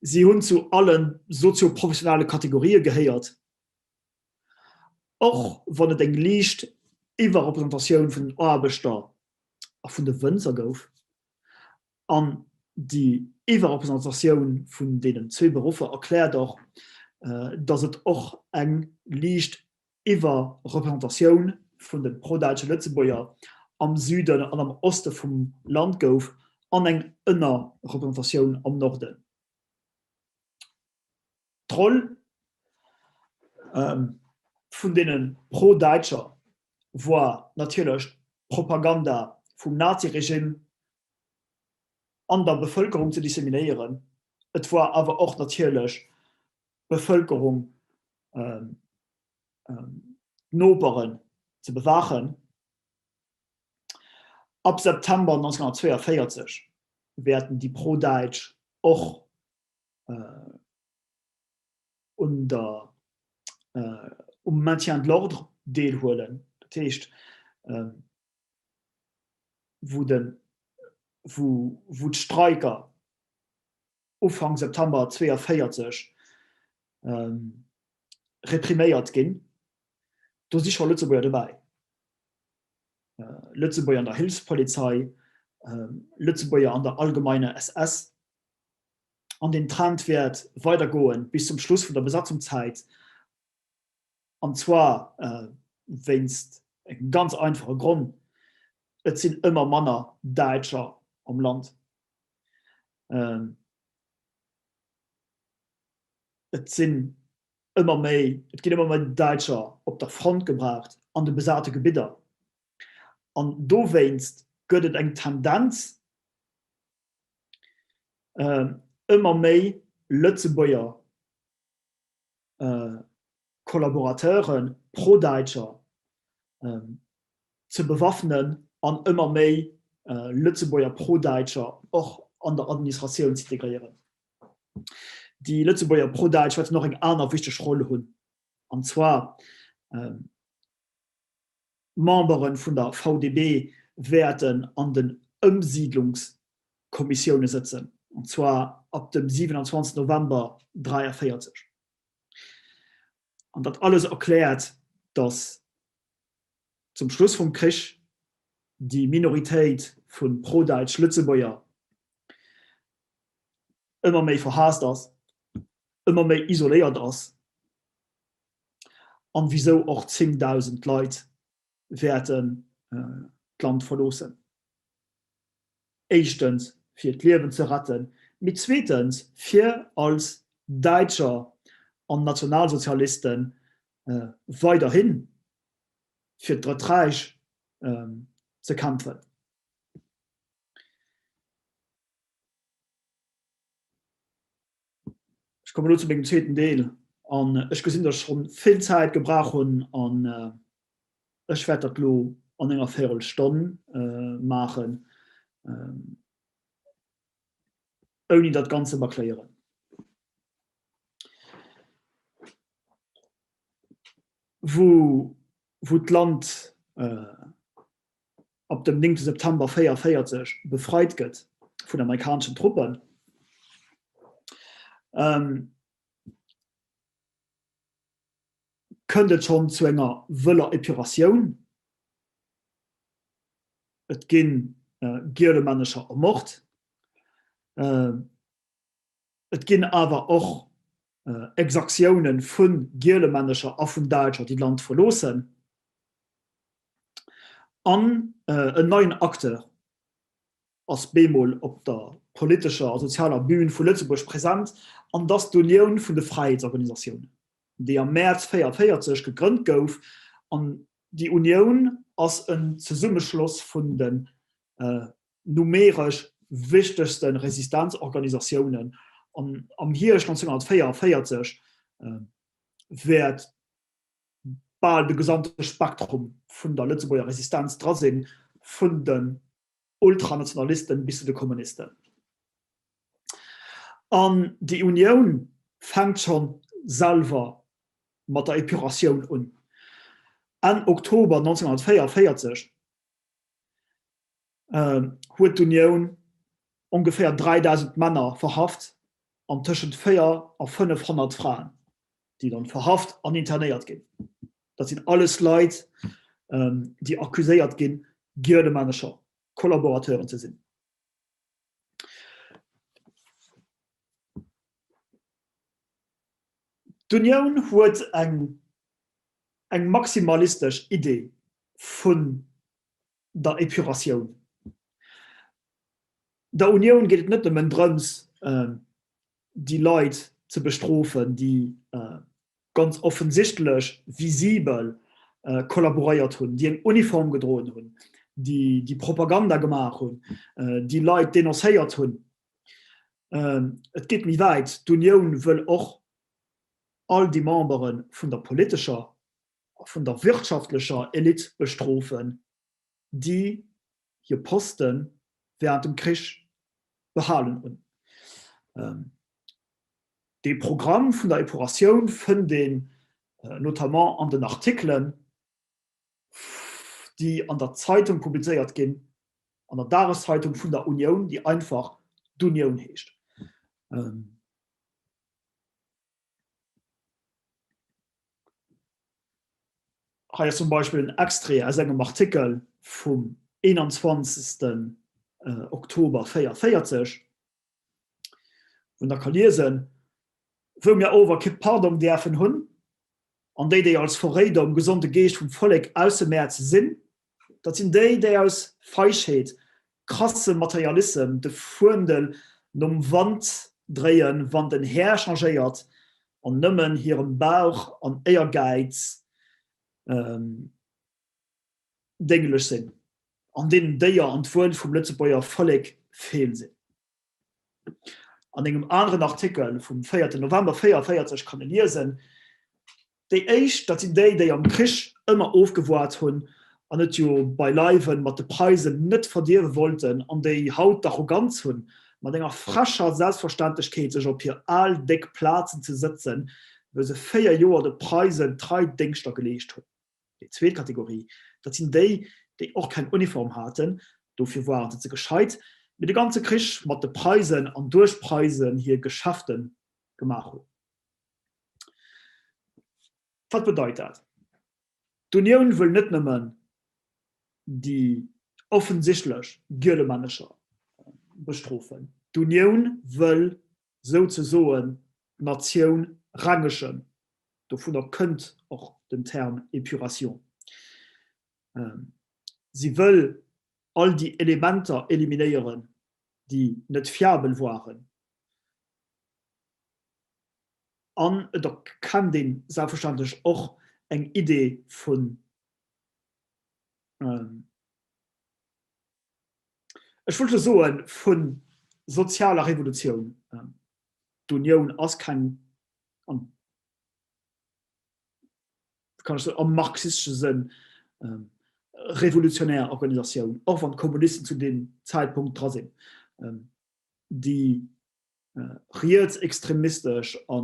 Si hunn zu alle sozio-professionale Kategorië gehéiert, och wann et eng liicht Iwwerrepresentatioun vun den Aarbechter a vun de Wënzer gouf. An déi Iwwerrepresentatioun vun deenen zwee Beruffer erkläert och, datt et och eng liicht Iwwerrepresentatioun vun de prodäitsche Lëtzebuerger am Süden an am Oste vum Land gouf an eng Ënnerrepresentatioun am Norden. D'Roll vun deene Prodäitscher war natierlech d'Propaganda vum Naziregime an der Bevëlkerung ze disseminéieren. Et war awer och natierlech d'Bevëlkerung, d'Noperen ze bewaachen. Ab September 1942 wäerten déi Prodäitsch och un der um Maintien de l'ordre deelhuelen, dat heescht wou de wou d'Streiker Ufank September 42 repriméiert ginn, do si scho Lëtzebuerger dobäi, Lëtzebuerger an der Hilfspolizei, Lëtzebuerger an der Allgemeiner SS. An deen Trend wäert weidergoen bis zum Schluss vun der Besatzungszäit, an zwar wéinst engem ganz einfache Grond, Et sinn ëmmer manner Däitscher am Land. Et sinn ëmmer méi, et ginn ëmmer méi Däitscher op der Front gebraucht an de besate Gebidder. An dowéinst gëtt et eng Tendenz, ëmmer méi Lëtzebuerger Kollaborateuren, Pro-Däitscher, ze bewaffnen an ëmmer méi Lëtzebuerger Pro-Däitscher och an der Administratioun z'integréieren. Déi Lëtzebuerger Pro-Däitsch wäerten och eng aner wichteg Roll hunn, an zwar Membere vun der VDB wäerten an den Ëmsiidlungskommissioune sëtzen, an zwar ab dem 27 November 43. An dat alles erkläert, datt zum Schluss vum Krich déi Minoritéit vu prodäitsch Lëtzebuerger ëmmer méi verhaasst ass, ëmmer méi isoléiert ass an wisou och 10.000 Leit wäerten d'Land verloossen. Éischtens fir d'Liewen ze retten, mee zweetens fir als Däitscher an Nationalsozialisten. weiderhi fir d'Drëtt Räich ze kämpfen. Ech kommen elo zu mengem zweeten Deel an ech gesinn, datt ech schonn vill Zäit gebrauch hunn an ech wäert dat elo an enger Véirelstonn maachen, ouni dat Ganzt ze bâcléieren. Wou d'Land ab dem 9 September 44 befreit gëtt vun amerikaneschen Truppen. Kënnt et schonn zu enger wëller Epuratioun. Et gi Gielemännecher ermort. Et ginn awer och Exactioune vu Gielemännecher a vun Däitscher, déi d'Land verloossen. An en neien Acteur ass bemol op der politescher a sozialer Bühn vu Lëtzebuerg present, an dat ass d'Unioun vun de Fräiheetsorganisatiounen, déi am Mäerz 44 gegrënnt gouf. An déi Unioun ass en Zesummeschloss vun den numeresch wichtegste Resistenzorganisatiounen an am Hierscht 1944 wäert bal de gesamte Spektrum vun der Lëtzebuerger Resistenz dra sinn, vun den Ultranationalisten bis zu de Kommunisten. An déi Unioun fänkt scho selwer mat der Epuratioun un. Enn Oktober 1944 huet d'Unioun ongeféier 3.000 Männer verhaft an tëschent 4 a 500 Fraen, déi dann verhaft an internéiert ginn. Dat sinn alles Leit, déi accuséiert ginn, Gielemännecher, Kollaborateuren ze sinn. D'Unioun huet eng eng maximalistesch Idee vun der Epuratioun. Der Unioun geet et net nëmmen drëms, déi Leit ze bestrofen, déi ganz offensichtlech visibel kollaboréiert hunn, déi eng Uniform gedroen hunn, déi Propaganda gemaach hunn, déi Leit denoncéiert hunn. Et geet méi wäit, D'Unioun wëll och all déi Membere vun der politescher a vun der wirtschaftlecher Elite bestrofen, déi hir Poste während dem Krich behalen hunn. Dee Programm vun der Epuratioun fënnt een notamment an den Artikelen, déi an der Zeitung publizéiert ginn, an der Dageszeitung vun der Unioun, déi einfach d'Unioun heescht. Hei ass zum Beispill en Extrait aus engem Artikel vum 21. Oktober 44, wou een da ka liesen, Wou mir ower ke Pardong däerfen hunn, an déi, déi als Verréider um gesonde Geescht vum Vollek aussemäerz sinn, dat sinn déi, déi aus Feigheet, krassem Materialissem de Fuendel nom Wand dréien, wann den Här changéiert, an nëmmen hirem Bauch an Éiergäiz dénglech sinn, an deenen d'Éier an d'Wuel vum Lëtzebuerger Vollek feel sinn. An engem aneren Artikel vum 4 November 44 kann e liesen, Déi éischt, dat sinn déi, déi am Krich ëmmer ofgewoart hunn an et jo beileiwen mat de Preisen net verdierwe wollten an déi haut d'Arroganz hunn, mat enger frecher Selbstverständlechkeet sech op hir al déck Plazen ze sëtzen, wou se 4 Joer de Preisen trei Déngschter geleescht hunn. Déi zweet Kategorie, dat sinn déi, déi och keng Uniform haten, dofir woaren se ze gescheit, mee de ganze Krich mat de Preisen an duerch d'Preisen hir Geschäfte gemaach hunn. Wat bedeit dat? D'Unioun wëll net nëmmen déi offensichtlech Gielemännecher bestrofen, d'Unioun wëll souzesoen d'Natioun rengegen, dovunner kënnt och den Term Épuration. Si wëll all déi Elementer eliminéieren, déi net fiabel waren. An et erkennt ee selbstverständlech och. eng Idee vun, ech wollt elo soen, vu sozialer Revolutioun. D'Unioun ass keng, an kann ech soen, am marxistesche Sënn revolutionär Organisatioun, och wann d'Kommunisten zu deem Zäitpunkt dra sinn. Déi rietsextremistesch a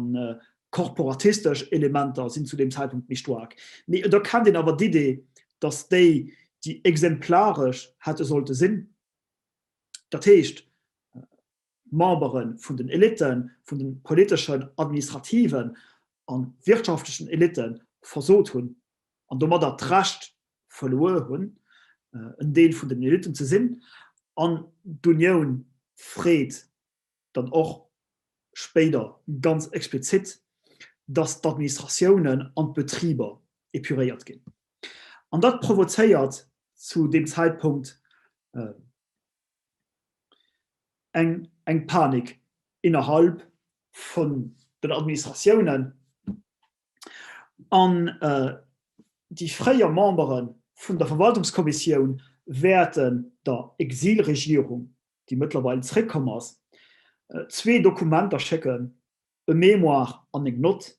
korporatistesch Elementer sinn zu deem Zäitpunkt méi staark. Mee et erkennt een awer d'Idee, datt déi, déi exemplaresch hätte sollte sinn, dat heescht d'Membere vun den Elitten, vun de politeschen, administrativen a wirtschaftlechen Elitten, versot hunn an domadder d'Recht verluer hunn, en Deel vun den Elitten ze sinn. An d'Unioun freet dann och spéider ganz explizit, dass d'Administratiounen an d'Betriber épuréiert ginn. An dat provozéiert zu deem Zäitpunkt eng eng Panik innerhalb vun den Administratiounen. An déi fréier Membere vun der Verwaltungskommissioun wäerten der Exilregierung déi mëttlerweil zréckkomm ass, zwee Dokumenter schécken, e Mémoire an eng Nott,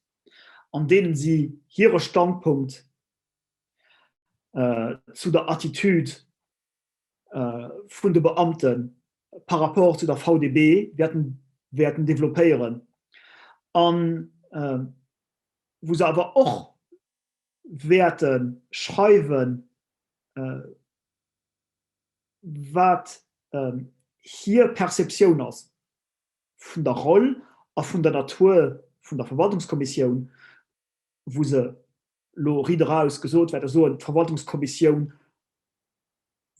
an deenen si hire Standpunkt zu der Attitude vun de Beamte par rapport zu der VDB wäerten wäerten développéieren an wou se awer och wäerte schreiwen, wat hir Perceptioun ass vun der Roll a vun der Natur vun der Verwaltungskommissioun, wou se elo riit eraus gesot wäerte soen, d'Verwaltungskommissioun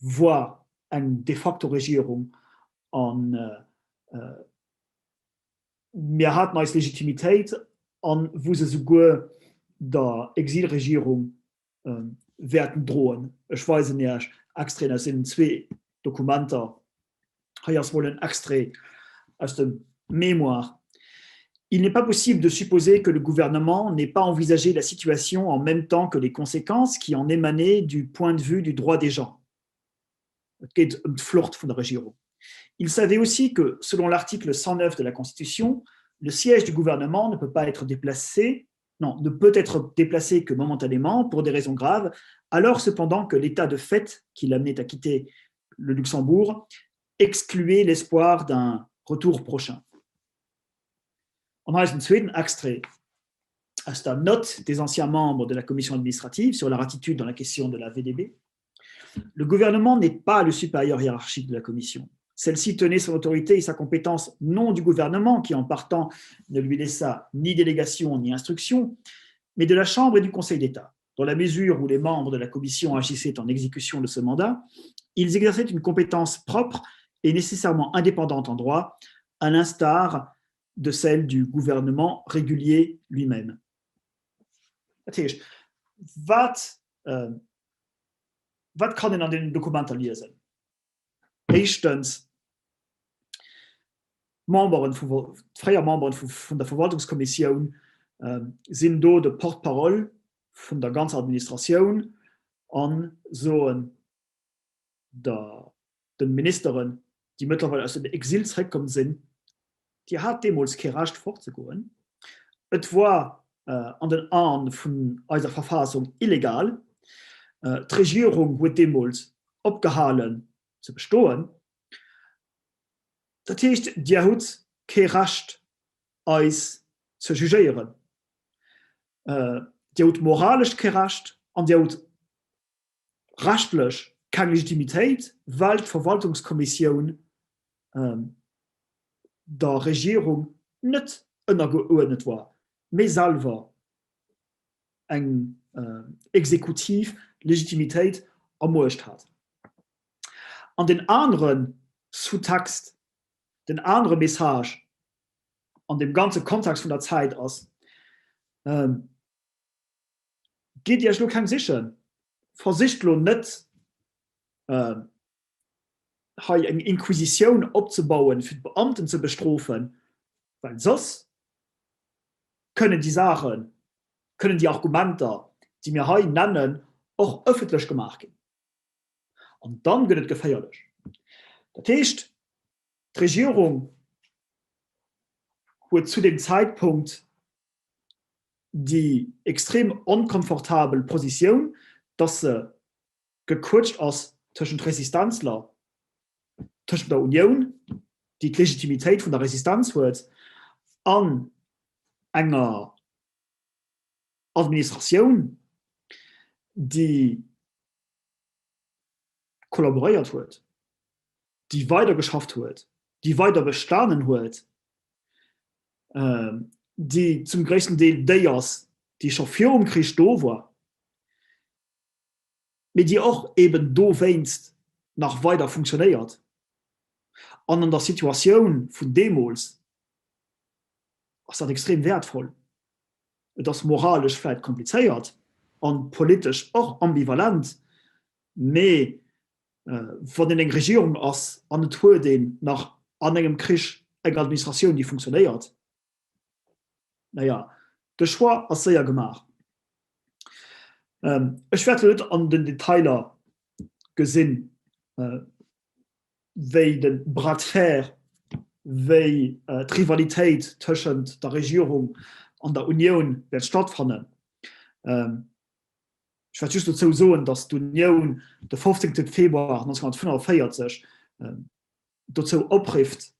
war eng de facto Regierung a mir haten eis Legitimitéit a wou se souguer der Exilregierung wäerten droen. Ech weisen Iech Extraiten aus deenen zwee Dokumenter. Hei ass mol en Extrait aus dem Mémoire. Il n'est pas possible de supposer que le gouvernement n'ait pas envisagé la situation en même temps que les conséquences qui en émanaient du point de vue du droit des gens. Et geet ëm d'Flucht vun der Regierung. Il savait aussi que, selon l'article 109 de la Constitution, le siège du gouvernement ne peut pas être déplacé non, ne peut être déplacé que momentanément pour des raisons graves, alors cependant que l'état de fait qui l'amenait à quitter le Luxembourg excluait l'espoir d'un retour prochain. An hei ass den zweeten Extrait aus der Note des anciens membres de la commission administrative sur leur attitude dans la question de la VDB. Le gouvernement n'est pas le supérieur hiérarchique de la commission. Celle-ci tenait son autorité et sa compétence non du gouvernement qui, en partant, ne lui laissa ni délégation ni instruction, mais de la Chambre et du Conseil d'État. Dans la mesure où les membres de la commission agissaient en exécution de ce mandat, ils exerçaient une compétence propre et nécessairement indépendante en droit, à l'instar de celle du gouvernement régulier lui-même. Dat heescht, wat, wat kann een an deenen Dokumenter liesen? Éischtens, d'Memberen vu, d'fréier Memberen vun der Verwaltungskommissioun sinn do de Porte-parole vun der ganzer Administratioun a soen der, de Ministeren, déi mëttlerweil aus dem Exil zréckkomm sinn, Dir hat deemools kee Recht fortzegoen. Et war an den Aen vun eiser Verfassung illegal. D'Regierung huet deemools opgehalen ze bestoen. Dat heescht, Dir hutt kee Recht eis ze jugéieren. Dir hutt moralesch kee Recht an Dir hutt rechtlech keng Legitimitéit, well d'Verwaltungskommissioun der Regierung net ënnergeuerdnet war, mee selwer eng exekutiv Legitimitéit a Muecht hat. An deen anere Sous-Text, den anere Message an deem ganze Kontext vun der Zäit ass, Gitt Iech elo keng sichen, versicht elo net, hei eng Inquisitioun opzebauen, fir d'Beamten ze bestrofen, well soss kënnen déi Saachen, kënnen déi Argumenter, déi mir hei nennen, och ëffentlech gemaach ginn. An dann gëtt et geféierlech. Dat heescht, d'Regierung huet zu deem Zäitpunkt déi extrem onkomfortabel Positioun, dass se gequëtscht ass tëschent Resistenzler, tëschent der Unioun, déi d'Legitimitéit vun der Resistenz huet, an enger Administratioun, déi kollaboréiert huet, déi weidergeschafft huet, déi weider bestanen huet, déi zum gréissten Deel déi ass, déi scho virum Krich do war. Mee déi och eben dowéinst nach weider funktionéiert. An an der Situatioun vun deemools ass dat extrem wäertvoll. Et ass moralesch vläit komplizéiert an politesch och ambivalent, mee wann een eng Regierung ass an et huet een nach an engem Krich eng Administratioun, déi funktionéiert, Naja, de Choix ass séier gemaach. Ech wäert elo net an den Detailer gesinn, wéi de Bras de fer, wéi d'Rivalitéit tëschent der Regierung an der Unioun wäert stattfannen. Ech wäert just dozou soen, datt d'Unioun de 15. Februar 1945 dozou oprifft,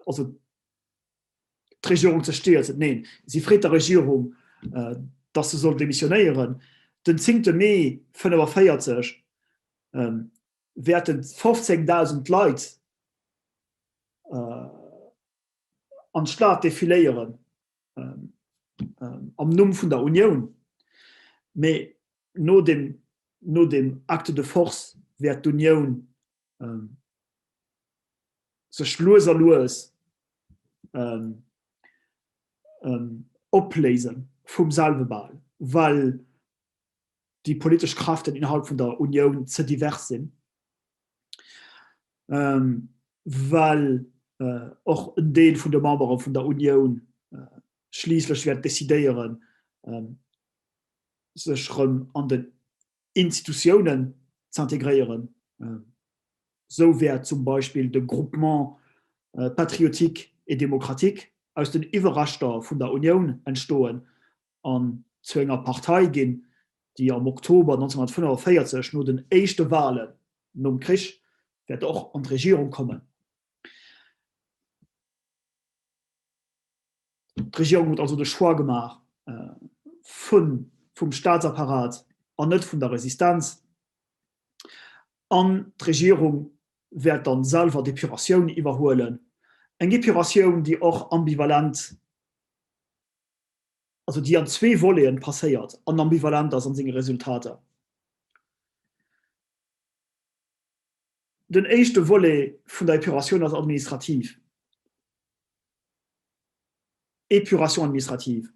also d'Regierung ze stierzen. Neen, si freet der Regierung, datt se soll demissionéieren. Den 10. Mee 45 wäerten 15.000 Leit an d'Stad defiléieren am Numm vun der Unioun. Mee no dem, no dem Acte de force wäert d'Unioun sech lues a lues opléise vum selwe bal, well déi politesch Kräften innerhalb vun der Unioun ze divers sinn, well och en Deel vun de Membere vun der Unioun schliisslech wäert decidéieren, sech erëm an den Institutiounen z'integréieren. Sou wäert zum Beispill de Groupement patriotique et démocratique aus den Iwwerreschter vun der Unioun entstoen an zu enger Partei ginn, déi am Oktober 1945 no den éischte Walen nom Krich wäert och an d'Regierung kommen. D'Regierung huet also de Choix gemaach vun vum Staatsapparat an net vun der Resistenz. An d'Regierung wäert dann selwer d'Epuratioun iwwerhuelen. Eng Epuratioun, déi och ambivalent, also déi an zwee Voleten passéiert an ambivalent ass an senge Resultater. Den éischte Volet vun der Epuratioun ass administrativ. Épuration administrative.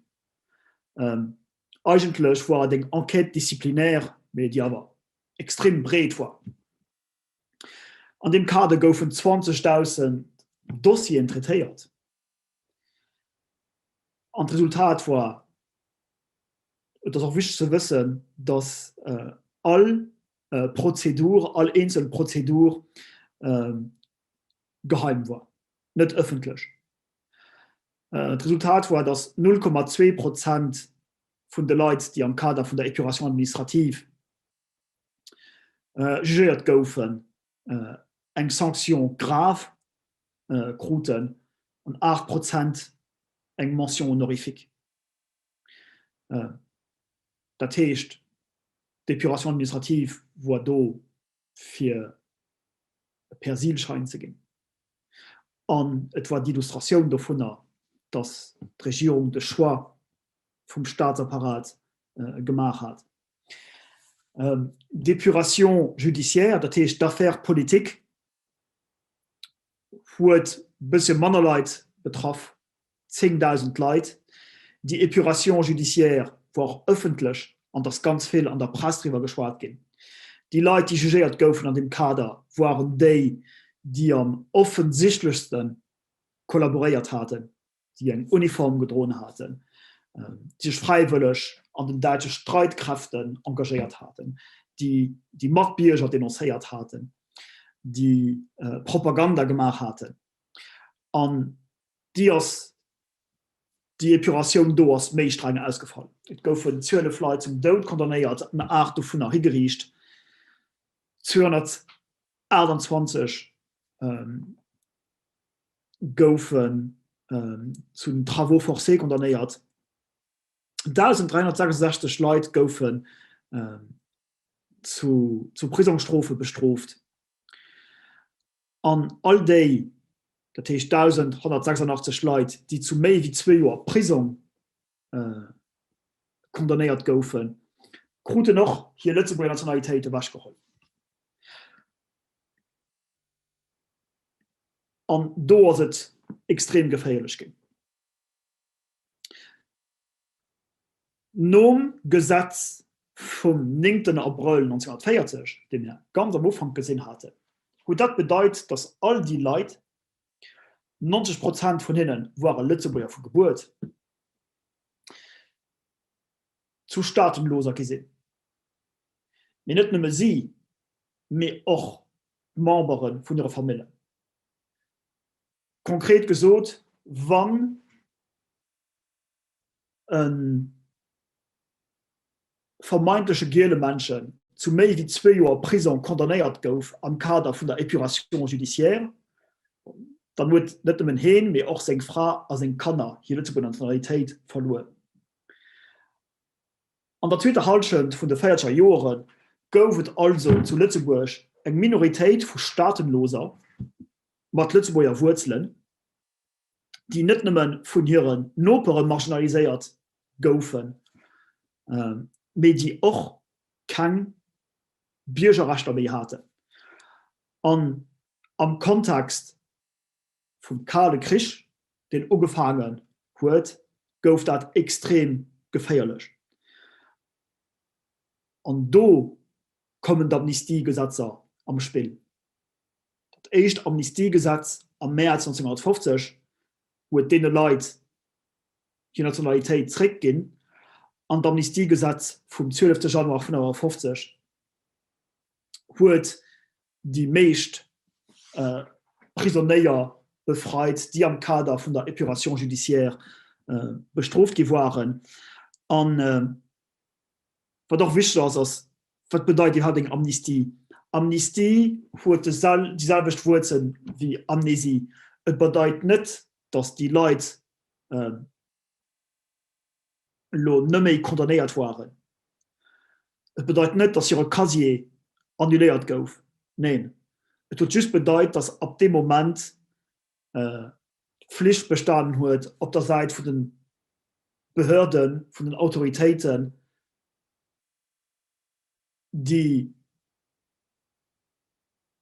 Eigentlech war et eng Enquête disciplinaire, mee déi awer extrem breet war. An deem Kader goufen 20.000 Dossieren traitéiert. An d'Resultat war, et ass och wichteg ze wëssen, datt all Prozedur, all eenzel Prozedur geheim war, net ëffentlech. D'Resultat war, datt 0,2 Prozent vun de Leit, déi am Kader vun der Épuration administrative jugéiert goufen, eng Sanction grave kruten an 8 Prozent eng Mention honorifique. Dat heescht, d'Épuration administrative war do, fir e Persilschein ze ginn. An et war d'Illustratioun dovunner, datt d'Regierung de Choix vum Statsapparat gemaach hat. D'Épuration judiciaire, dat heescht d'Affaires politiques, huet e bëssche manner Leit betraff, 10.000 Leit. Déi Épuration judiciaire war och ëffentlech an et ass ganz vill an der Press driwwer geschwat ginn. Déi Leit, déi jugéiert goufen an deem Kader, waren déi, déi am offensichtlechste kollaboréiert haten, déi eng Uniform gedroen haten. déi sech fräiwëlleg an den däitsche Streitkräften engagéiert haten, déi déi Matbierger denoncéiert haten, déi Propaganda gemaach haten. An déi ass, déi Epuratioun do ass méi streng ausgefall. Et goufen 12 Leit zum Doud condamnéiert an 8 dovunner higeriicht. 228 goufen zu Travaux forcés condamnéiert. 1.366 Leit goufen zu Prisongsstrofe bestrooft. An all déi, dat heescht 1.186 Leit, déi zu méi wéi zwee Joer Prisong condamnéiert goufen, kruten och hir Lëtzebuerger Nationalitéit ewechgeholl. An do ass et extrem geféierlech ginn. Nom Gesetz vum néngten Abrëll 1940, dee mir ganz am Ufank gesinn haten, huet dat bedeit, datt all déi Leit, 90 Prozent vun hinne ware Lëtzebuerger vu Gebuert, zu Staatenloser gi sinn. Mee net nëmme si, mee och d'Membere vun hire Famillen. Konkret gesot, wann e vermeintleche Gielemännchen zu méi wéi zwee Joer Prisong condamnéiert gouf am Kader vun der Épuration judiciaire, dann huet net nëmmen heen, mee och seng Fra a seng Kanner hir Lëtzebuerger Nationalitéit verluer. An der zweeter Hallschent vun de véierzeger Joere gouf et also zu Lëtzebuerg eng Minoritéit vu Staatenloser mat Lëtzebuerger Wuerzelen, déi net nëmme vun hiren Nopere marginaliséiert goufen, mee déi och keng Biergerrechter méi haten. An am Kontext vum Kale Krich, deen ugefaangen huet, gouf dat extrem geféierlech. An do kommen d'Amnistiegesetzer am Spill. Dat éischt Amnistiegesetz am Mäerz 1950 huet deene Leit hir Nationalitéit zréckginn an d'Amnistiegesetz vum 12 Januar 1955 huet déi meescht Prisonéier befreit, déi am Kader vun der Épuration judiciaire bestrooft gi waren. An wat och wichteg ass, ass, Wat bedeit iwwerhaapt eng Amnistie? Amnistie huet déi selwecht Wuerzel wéi Amnesie. Et bedeit net, datt déi Leit elo neméi condamnéiert waren. Et bedeit net, datt hire Casier annuléiert gouf. Neen, et huet just bedeit, datt ab deem Moment d'Pflicht bestanen huet, op der Säit vun de Behörden, vun den Autoritéiten, déi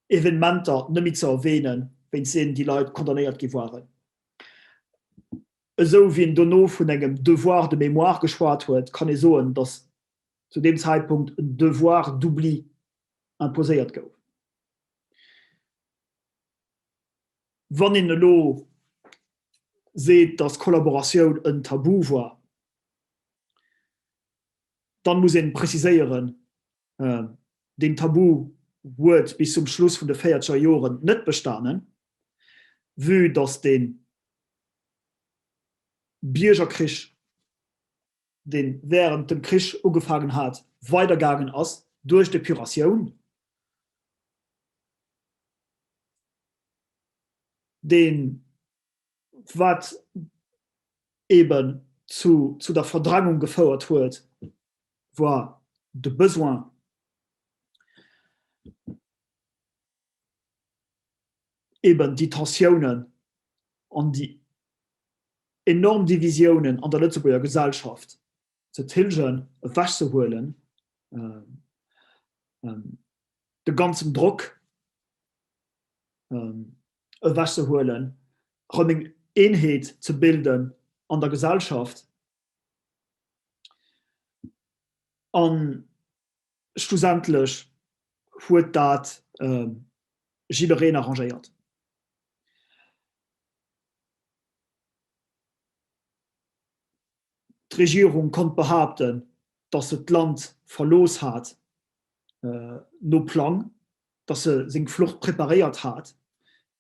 Evenementer net méi ze erwähnen, wéinst deenen déi Leit condamnéiert gi waren. Esou wéi een dono vun engem Devoir de mémoire geschwat huet, kann ee soen, datt zu deem Zäitpunkt en Devoir d'oubli imposéiert gouf. Wann een elo seet, datt Kollaboratioun en Tabu war, dann muss een preziséieren, deen Tabu huet bis zum Schluss vun de véierzeger Joren net bestanen, vue datt dee Biergerkrich, dee während dem Krich ugefaangen hat, weidergaangen ass duerch d'Epuratioun, deen wat eben zu zu der Verdrängung gefouert huet, war de Besoin, eben déi Tensiounen an déi enorm Divisiounen an der Lëtzebuerger Gesellschaft ze tilgen, ewechzehuelen, de ganzen Drock ewechzehuelen, erëm eng Eenheet ze bilden an der Gesellschaft. A schlussendlech huet dat jiddereen arrangéiert. D'Regierung konnt behaapten, datt se d'Land verlooss hat no Plang, datt se seng Flucht preparéiert hat,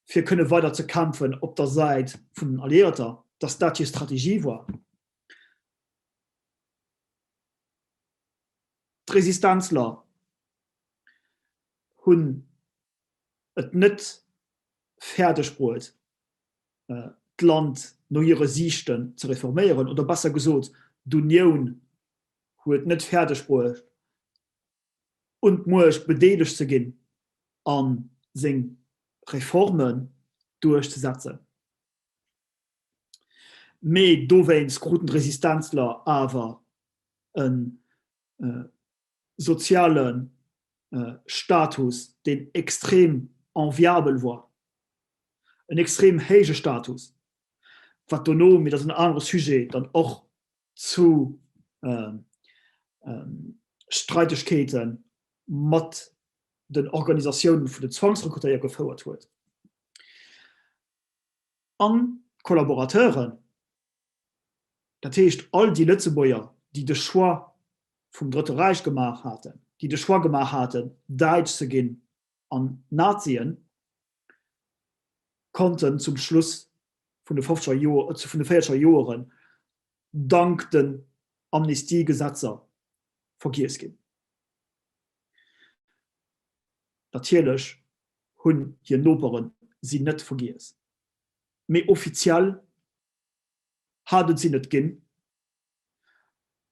fir kënne weider ze kämpfen op der Säit vun den Alliéierter, datt dat hir Strategie war. D'Resistenzler hunn et net fäerdeg bruet, d'Land no hire Siichten ze reforméieren, oder besser gesot, d'Unioun huet net fäerdeg bruecht, un d'Muecht bedeelegt ze ginn a seng Reformen duerchzesetzen. Mee dowéinst kruten d'Resistenzler awer e soziale Status, deen extrem enviabel war, en extrem héije Status, wat dono, mee dat ass en anere Sujet, dann och zu Streitegkeete mat den Organisatiounen vun den Zwangsrekrutéier gefouert huet. An d'Kollaborateuren, dat heescht all déi Lëtzebuerger, déi de Choix vum Drëtte Räich gemaach haten, déi de Choix gemaach haten, Däitsch ze ginn an Nazien, konnten zum Schluss vun de fofzeger Joer, vun de véierzeger Joeren dank den Amnistiegesetzer vergiess ginn. Natierlech hunn hir Noperen si net vergiess, mee offiziell hat et si net ginn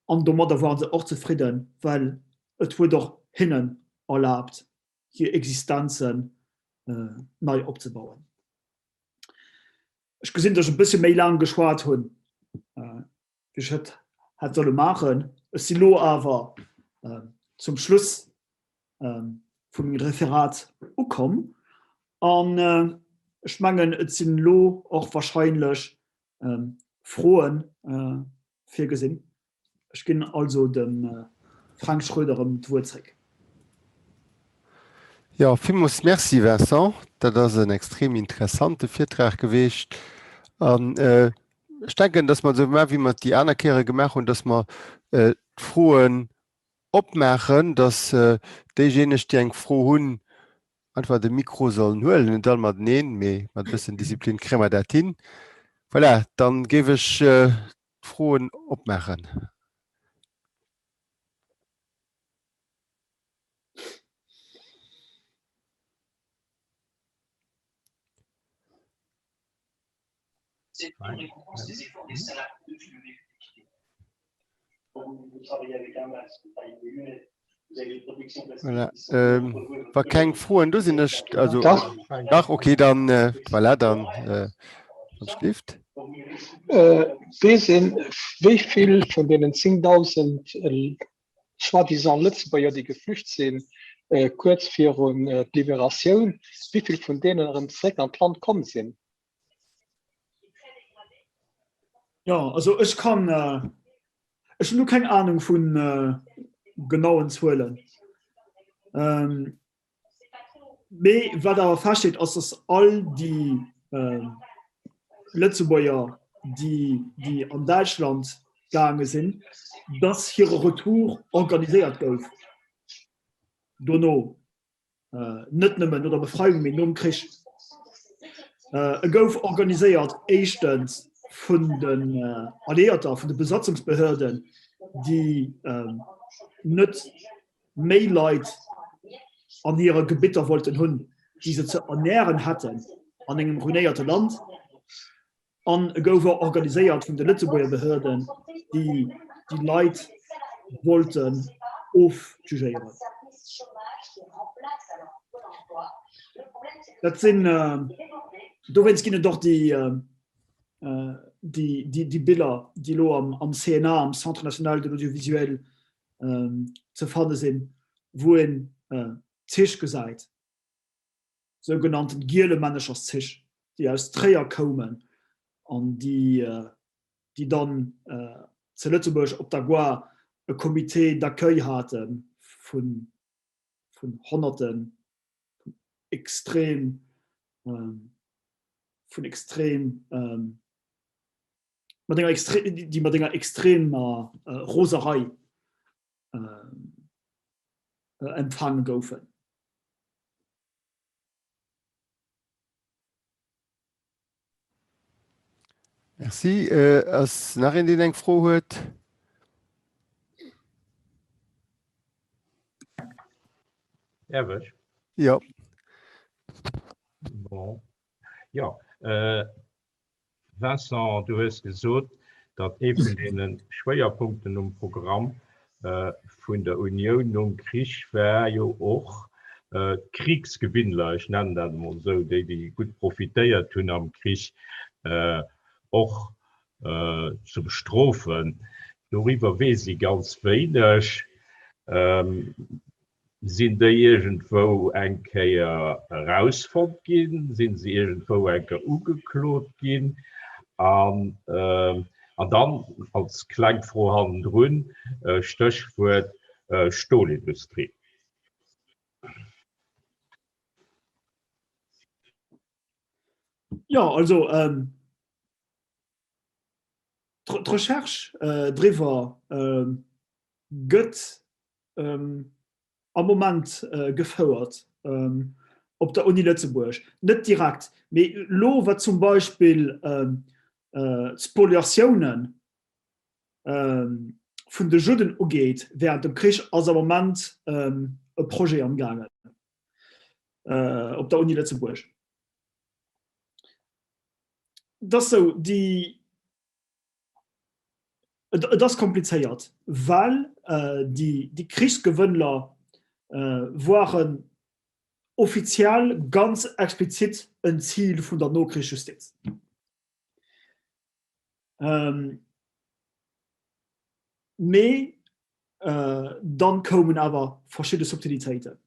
an domadder waren se och zefridden, well et huet och hinnen erlaabt, hir Existenzen nei opzebauen. Ech gesinn, datt ech e bëssche méi laang geschwat hunn, wéi ech et hätt solle maachen. Ech si lo awer zum Schluss vu mengem Referat ukomm an ech mengen, et sinn elo och wahrscheinlech Froen virgesinn. Ech ginn also dem Fränk Schroeder erëm d'Wuert zréck. Jo, villmools Merci Vincent. Dat ass en extrem interessante Virtrag geweecht. An ech denken, dass mer esou maachen, wéi mer et déi aner Kéiere gemaach hunn, dass mer d'Froen opmaachen, dass déijéineg, déi eng Fro hunn, einfach de Mikro sollen huelen. Net all mateneen, mee mat e bëssen Disziplin kréie mer dat hin. Voilà, dann géif ech d'Froen opmaachen. Voilà. Ähm, wa keng Froen do sinn, ech, also, Dach. Dach, okay, dann, äh, voilà, dann, äh, dann schlift. Äh, weess een, wéi vill vun deenen 10.000 äh, soi-disant Lëtzebuerger, déi geflücht sinn, äh, kuerz virun äh, d'Liberatioun, wéi vill vun deenen erëm zréck an d'Land komm sinn? Jo, also ech kann, ech hunn do keng Ahnung vu genauen Zuelen. Mee wat awer feststeet, ass, datt all déi Lëtzebuerger, déi déi an Däitschland gaange sinn, datt hire Retour organiséiert gouf dono. Net nëmmen no der Befreiung, mee nom Krich. E gouf organiséiert éischtens vun den Alliéierter, vun de Besatzungsbehörden, déi net méi Leit an hire Gebitter wollten hunn, déi se ze ernären hätten an engem ruinéierte Land. An e gouf och organiséiert vun de Lëtzebuerger Behörden, déi déi Leit wollten ofjugéieren. Dat sinn, dowéinst ginn et och déi, déi, déi Biller, déi elo am, am CNA, am Centre national de l'audiovisuel, ze fanne sinn, wou een Zich gesäit. sougenannten Gielemännecherszich, déi aus Tréier koumen an déi déi dann zu Lëtzebuerg op der Gare e Comité d'accueil hate vun vun Honnerten vun extrem vun extrem. Mat enger extre déi mat enger extremer Roserei empfaange goufen. Merci. Ass nach een, deen eng Fro huet? Däerf ech? Jo. Bon. Jo. Vincent, du hues gesot, datt ee vun deene Schwéierpunkten um Programm vun der Unioun nom Krich war jo och d'Kriegsgewinnler, ech nennen dat emol esou, déi, déi gutt profitéiert hunn am Krich, och ze bestrofen. Doriwwer weess ee ganz wéineg. Sinn déi iergendwou eng Kéier erausfonnt ginn? Sinn se iergendwou eng Kéier ugeklot ginn? An dann als kleng Fro hannendrun, Stéchwuert Stolindustrie. Jo, also d'Recherche driwwer gëtt am Moment gefouert op der Uni Lëtzebuerg. Net direkt, mee elo wat zum Beispill d'Spoliatiounen vun de Judden ugeet während dem Krich, ass am Moment e Projet amgaangen op der Uni Lëtzebuerg. Et ass sou, déi Et ass komplizéiert, well déi Krichsgewënnler waren offiziell ganz explizit en Zil vun der Nokrichsjustiz. Mee dann koumen awer verschidde Subtilitéiten.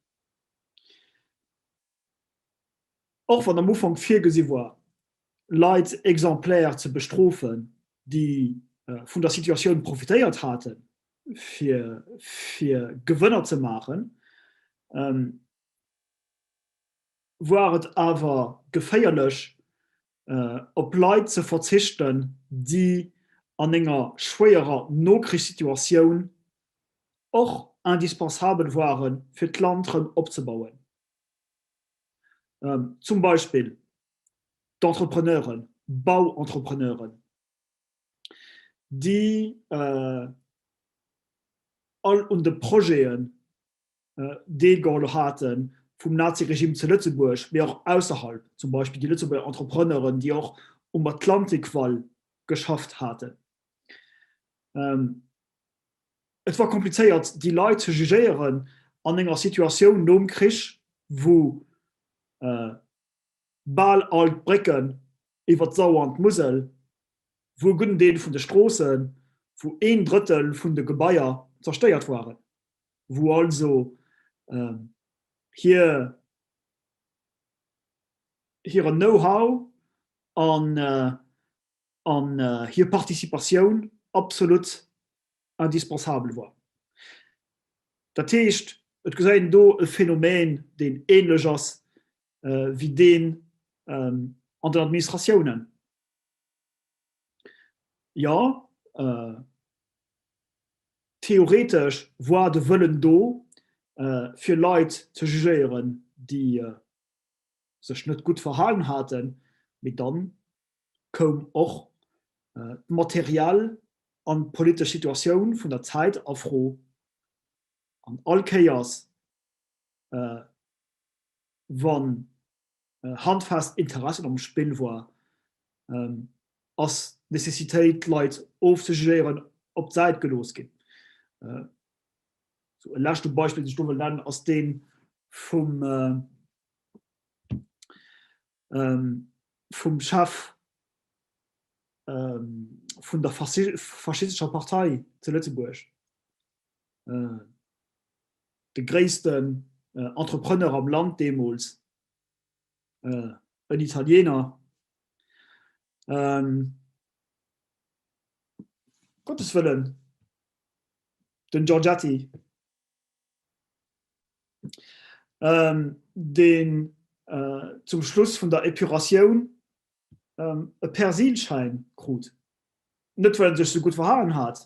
Och wann am Ufank virgesi war, Leit exemplaire ze bestrofen, déi vun der Situatioun profitéiert haten, fir fir Gewënner ze maachen, war et awer geféierlech, op Leit ze verzichten, déi an enger schwéierer Nokrichssituatioun och indispensabel waren, fir d'Land rëm opzebauen. Zum Beispill d'Entrepreneuren, Bauentrepreneuren, déi all un de Projeten deelgeholl hate vum Naziregime zu Lëtzebuerg, mee och ausserhalb, zum Beispill déi Lëtzebuerger Entrepreneuren, déi och um Atlantikwall geschafft haten. Et war komplizéiert, déi Leit ze jugéieren an enger Situatioun nom Krich, wou bal all d'Brécken iwwer d'Sauer an d'Musel, wou e gudden Deel vun de Stroossen, wou een Drëttel vun de Gebaier zerstéiert waren, wou also hir hiren Know-how an an hir Participatioun absolut indispensabel war. Dat heescht, et gesäit een do e Phänomen, deen ähnlech ass wéi deen an den Administratiounen. Jo, theoretesch war de Wëllen do, fir Leit ze jugéieren, déi sech net gutt verhalen haten, mee dann koum och d'materiell an d'politesch Situatioun vun der Zäit a Fro, an all Kéiers wann handfest Interessen am Spill war, ass d'Necessitéit d'Leit ofzejugéieren op d'Säit gelooss ginn. E leschte Beispill, deen ech do wëll nennen, ass dee vum vum Chef vun der faschistescher Partei zu Lëtzebuerg, de gréissten Entrepreneur am Land deemools, en Italiener, Gottes Wëllen, den Giorgetti. deen zum Schluss vun der Epuratioun e Persilschäin krut. Net well en sech sou gutt verhalen hat,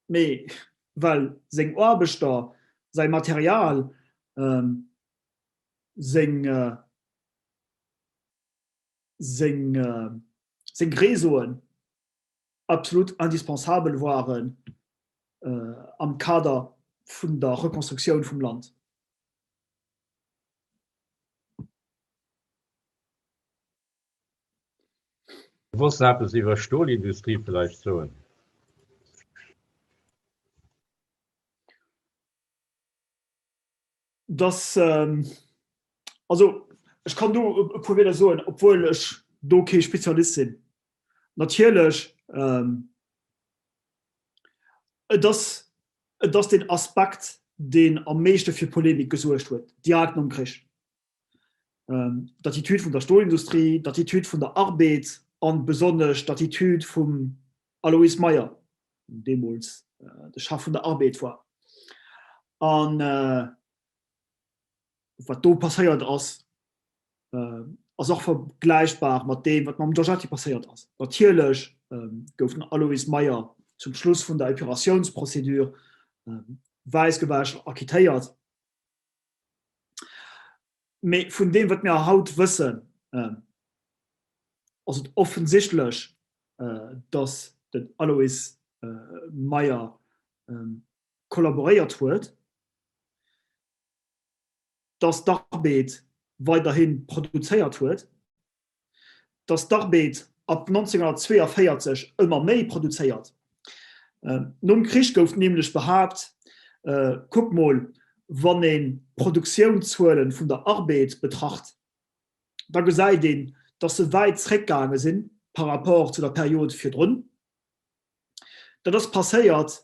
mee well seng Aarbechter, säi Material, seng seng seng Réseauen absolut indispensabel waren am Kader vun der Rekonstruktioun vum Land. Du wolls nach eppes iwwer Stolindustrie vläicht soen? Dass, also ech kann do e puer Wierder soen, obwuel ech do kee Spezialist sinn. Natierlech, et ass, et ass deen Aspekt, deen am meeschte fir Polemik gesuergt huet, direkt nom Krich. D'Attitüd vun der Stolindustrie, d'Attitüd vun der Arbed an besonnesch d'Attitüd vum Aloyse Meyer, deen deemools de Chef vun der Arbed war. An wat do passéiert ass, ass och vergläichbar mat deem, wat mam Giorgetti passéiert ass. Natierlech gouf den Aloyse Meyer zum Schluss vun der Epuratiounsprozedur wäissgewäsch acquittéiert. Mee vun deem, wat mir haut wëssen, ass et offensichtlech, datt den Aloyse Meyer kollaboréiert huet, datt d'Arbed weiderhi produzéiert huet, datt d'Arbed ab 1942 ëmmer méi produzéiert. Nom Krich gouf nämlech behaapt, kuck mol, wann een d'Produktiounszuelen vun der Arbed betracht, da gesäit een, datt se wäit zréckgaange sinn par rapport zu der Period virdrun. Dat ass passéiert,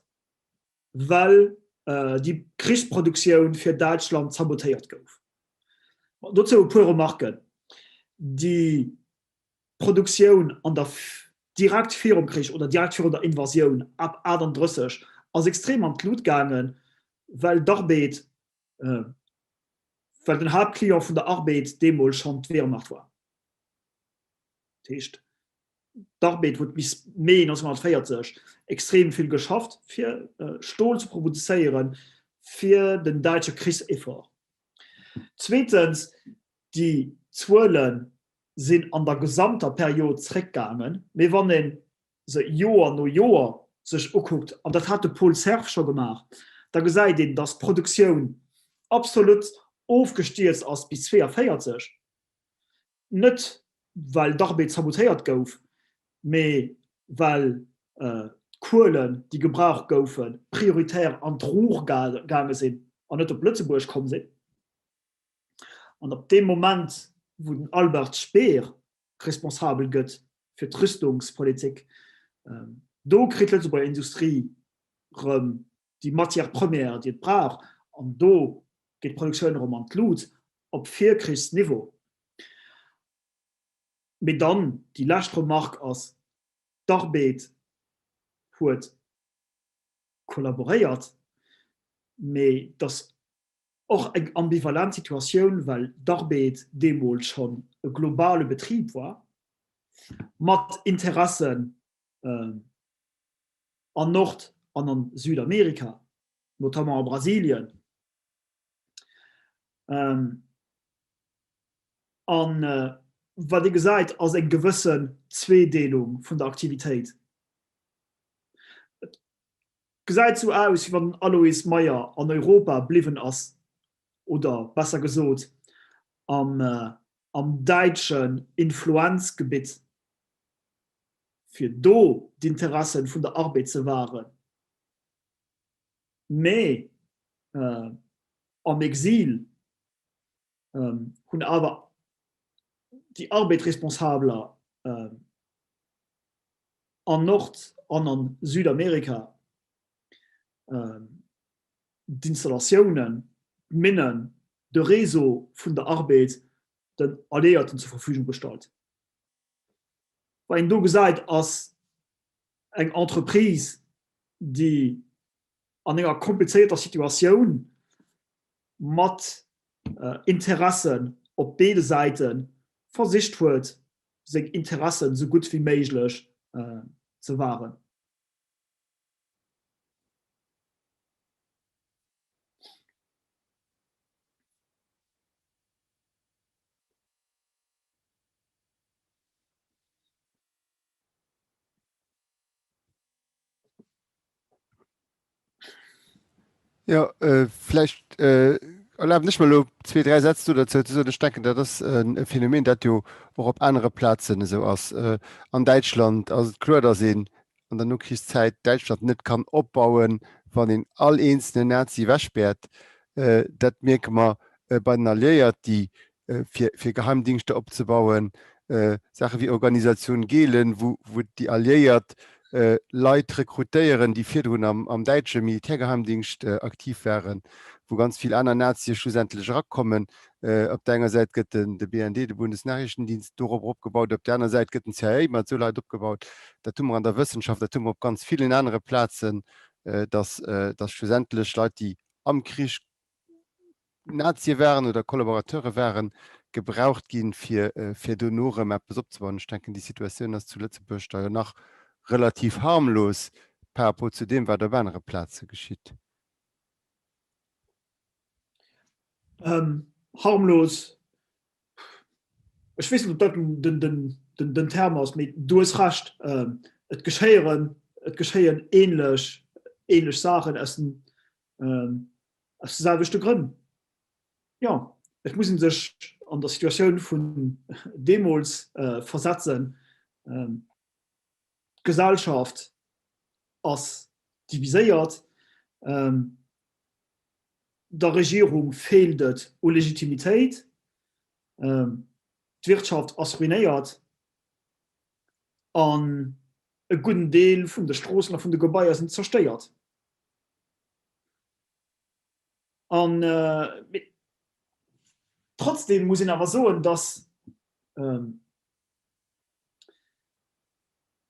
well déi Krichsproduktioun fir Däitschland sabotéiert gouf. Dozou e puer Remarken, Déi Produktioun an der direkt virum Krich oder direkt virun der Invasioun ab 38 ass extrem an d'Lut gaangen, well d'Arbed, well den Haaptclient vun der Arbed deemools schonn d'Wehrmacht war. Dat heescht, D'Arbed huet bis Mee 1940 extrem vill geschafft, fir Stol ze produzéieren fir den däitsche Krichseffort. Zweetens, déi Zuele sinn an der gesamter Period zréckgaangen, mee wann ee se Joer no Joer sech ukuckt, an dat hat de Paul Cerf scho gemaach, da gesäit een, datt d'Produktioun absolut ofgestierzt ass bis 1942. Net well d'Arbed sabotéiert gouf, mee well d'Kuelen, déi gebraucht goufen, prioritär an d'Ruhr gaange sinn an net op Lëtzebuerg komm sinn. An ab deem Moment, wou den Albert Speer responsabel gëtt fir d'Rüstungspolitik, do kritt d'Lëtzebuerger Industrie rëm déi Matière première, déi et brauch, an do geet d'Produktioun erëm an d'Lut op Virkrichsniveau. Mee dann déi lescht Remarque ass, d'Arbed huet kollaboréiert, mee et ass och eng ambivalent Situatioun, well d'Arbed deemools schonn e globale Betrib war mat Interessen an Nord an an Südamerika, notamment a Brasilien. An wat ee gesäit, ass eng gewëssen Zweedeelung vun der Aktivitéit. Et gesäit sou aus, wéi wann den Aloyse Meyer an Europa bliwwen ass, oder besser gesot am am däitschen Influenzgebitt, fir do d'Interessen vun der Arbed ze wahren. Mee am Exil hunn awer déi Arbed-Responsabeler an Nord an an Südamerika d'Installatiounen, d'Minnen, de Réseau vun der Arbed den Alliéierten zur Verfügung gestallt. Wat een do gesäit, ass eng Entreprise, déi an enger komplizéierter Situatioun mat Interessen op béide Säite versicht huet, seng Interessen esou gutt wéi méiglech ze wahren. Jo, vläicht erlaben ech mer elo zwee, dräi Sätz do derzou ze soen. Ech denken, dat ass e Phänomen, dat jo och op anere Plazen esou ass. An Däitschland ass et kloer, datt een an der Nokrichszäit Däitschland net kann opbauen, wann een all eenzelnen Nazi ewechspäert. Dat mierke mer bei den Alliéiert, déi fir, fir Geheimdingschter opzebauen, Saache wéi Organisation Gehlen, wou, wou déi Alliéiert Leit rekrutéieren, déi virdrun am, am däitsche Militärgeheimdingscht aktiv waren, wou ganz vill aner Nazie schlussendlech erakommen. Op der enger Säit gëtt den, de BND, de Bundesnachrichtendienst, dorop opgebaut, op der aner Säit gëtt den CIA mat esou Leit opgebaut. Dat hu mer an der Wëssenschaft, dat hu mer op ganz villen anere Plazen, dass, dass schlussendlech Leit, déi am Krich Nazie waren oder Kollaborateure waren, gebraucht ginn, fir, fir dono erëm eppes opzebauen. Ech denken, déi Situatioun ass zu Lëtzebuerg da jo nach relativ harmlos par rapport zu deem, wat op anere Plaze geschitt. Harmlos, ech weess net, ob dat den, den, den, den Term ass, mee du hues Recht, et geschéieren, et geschéien ähnlech, ähnlech Saachen aus den, Aus de selwechte Grënn. Jo, et muss ee sech an der Situatioun vun deemools versetzen. D'Gesellschaft ass diviséiert, der Regierung feelt et u Legitimitéit, d'Wirtschaft ass ruinéiert an e gudden Deel vun de Stroossen a vun de Gebaier sinn zerstéiert. An trotzdem muss een awer soen, dass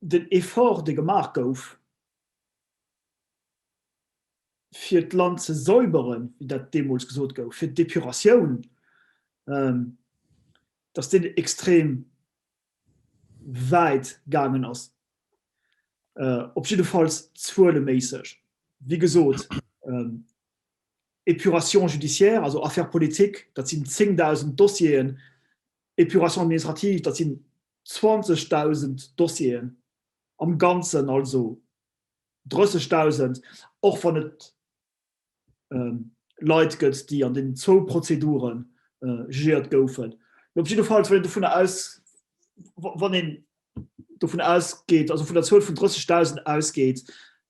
den Effort, dee gemaach gouf, fir d'Land ze säuberen, wéi dat deemools gesot gouf, fir d'Epuratioun, dass deen extrem wäit gaangen ass, op jiddefalls zueleméisseg. Wéi gesot, Épuration judiciaire, also Affaires politiques, dat sinn 10.000 Dossieren, Épuration administrative, dat sinn 20.000 Dossieren, am Ganzen also 30.000, och wann et Leit gëtt, déi an den zwou Prozedure jugéiert goufen. Mee op jiddefalls, wann een dovunner aus, wann een dovun ausgeet, also vun der Zuel vun 30.000 ausgeet,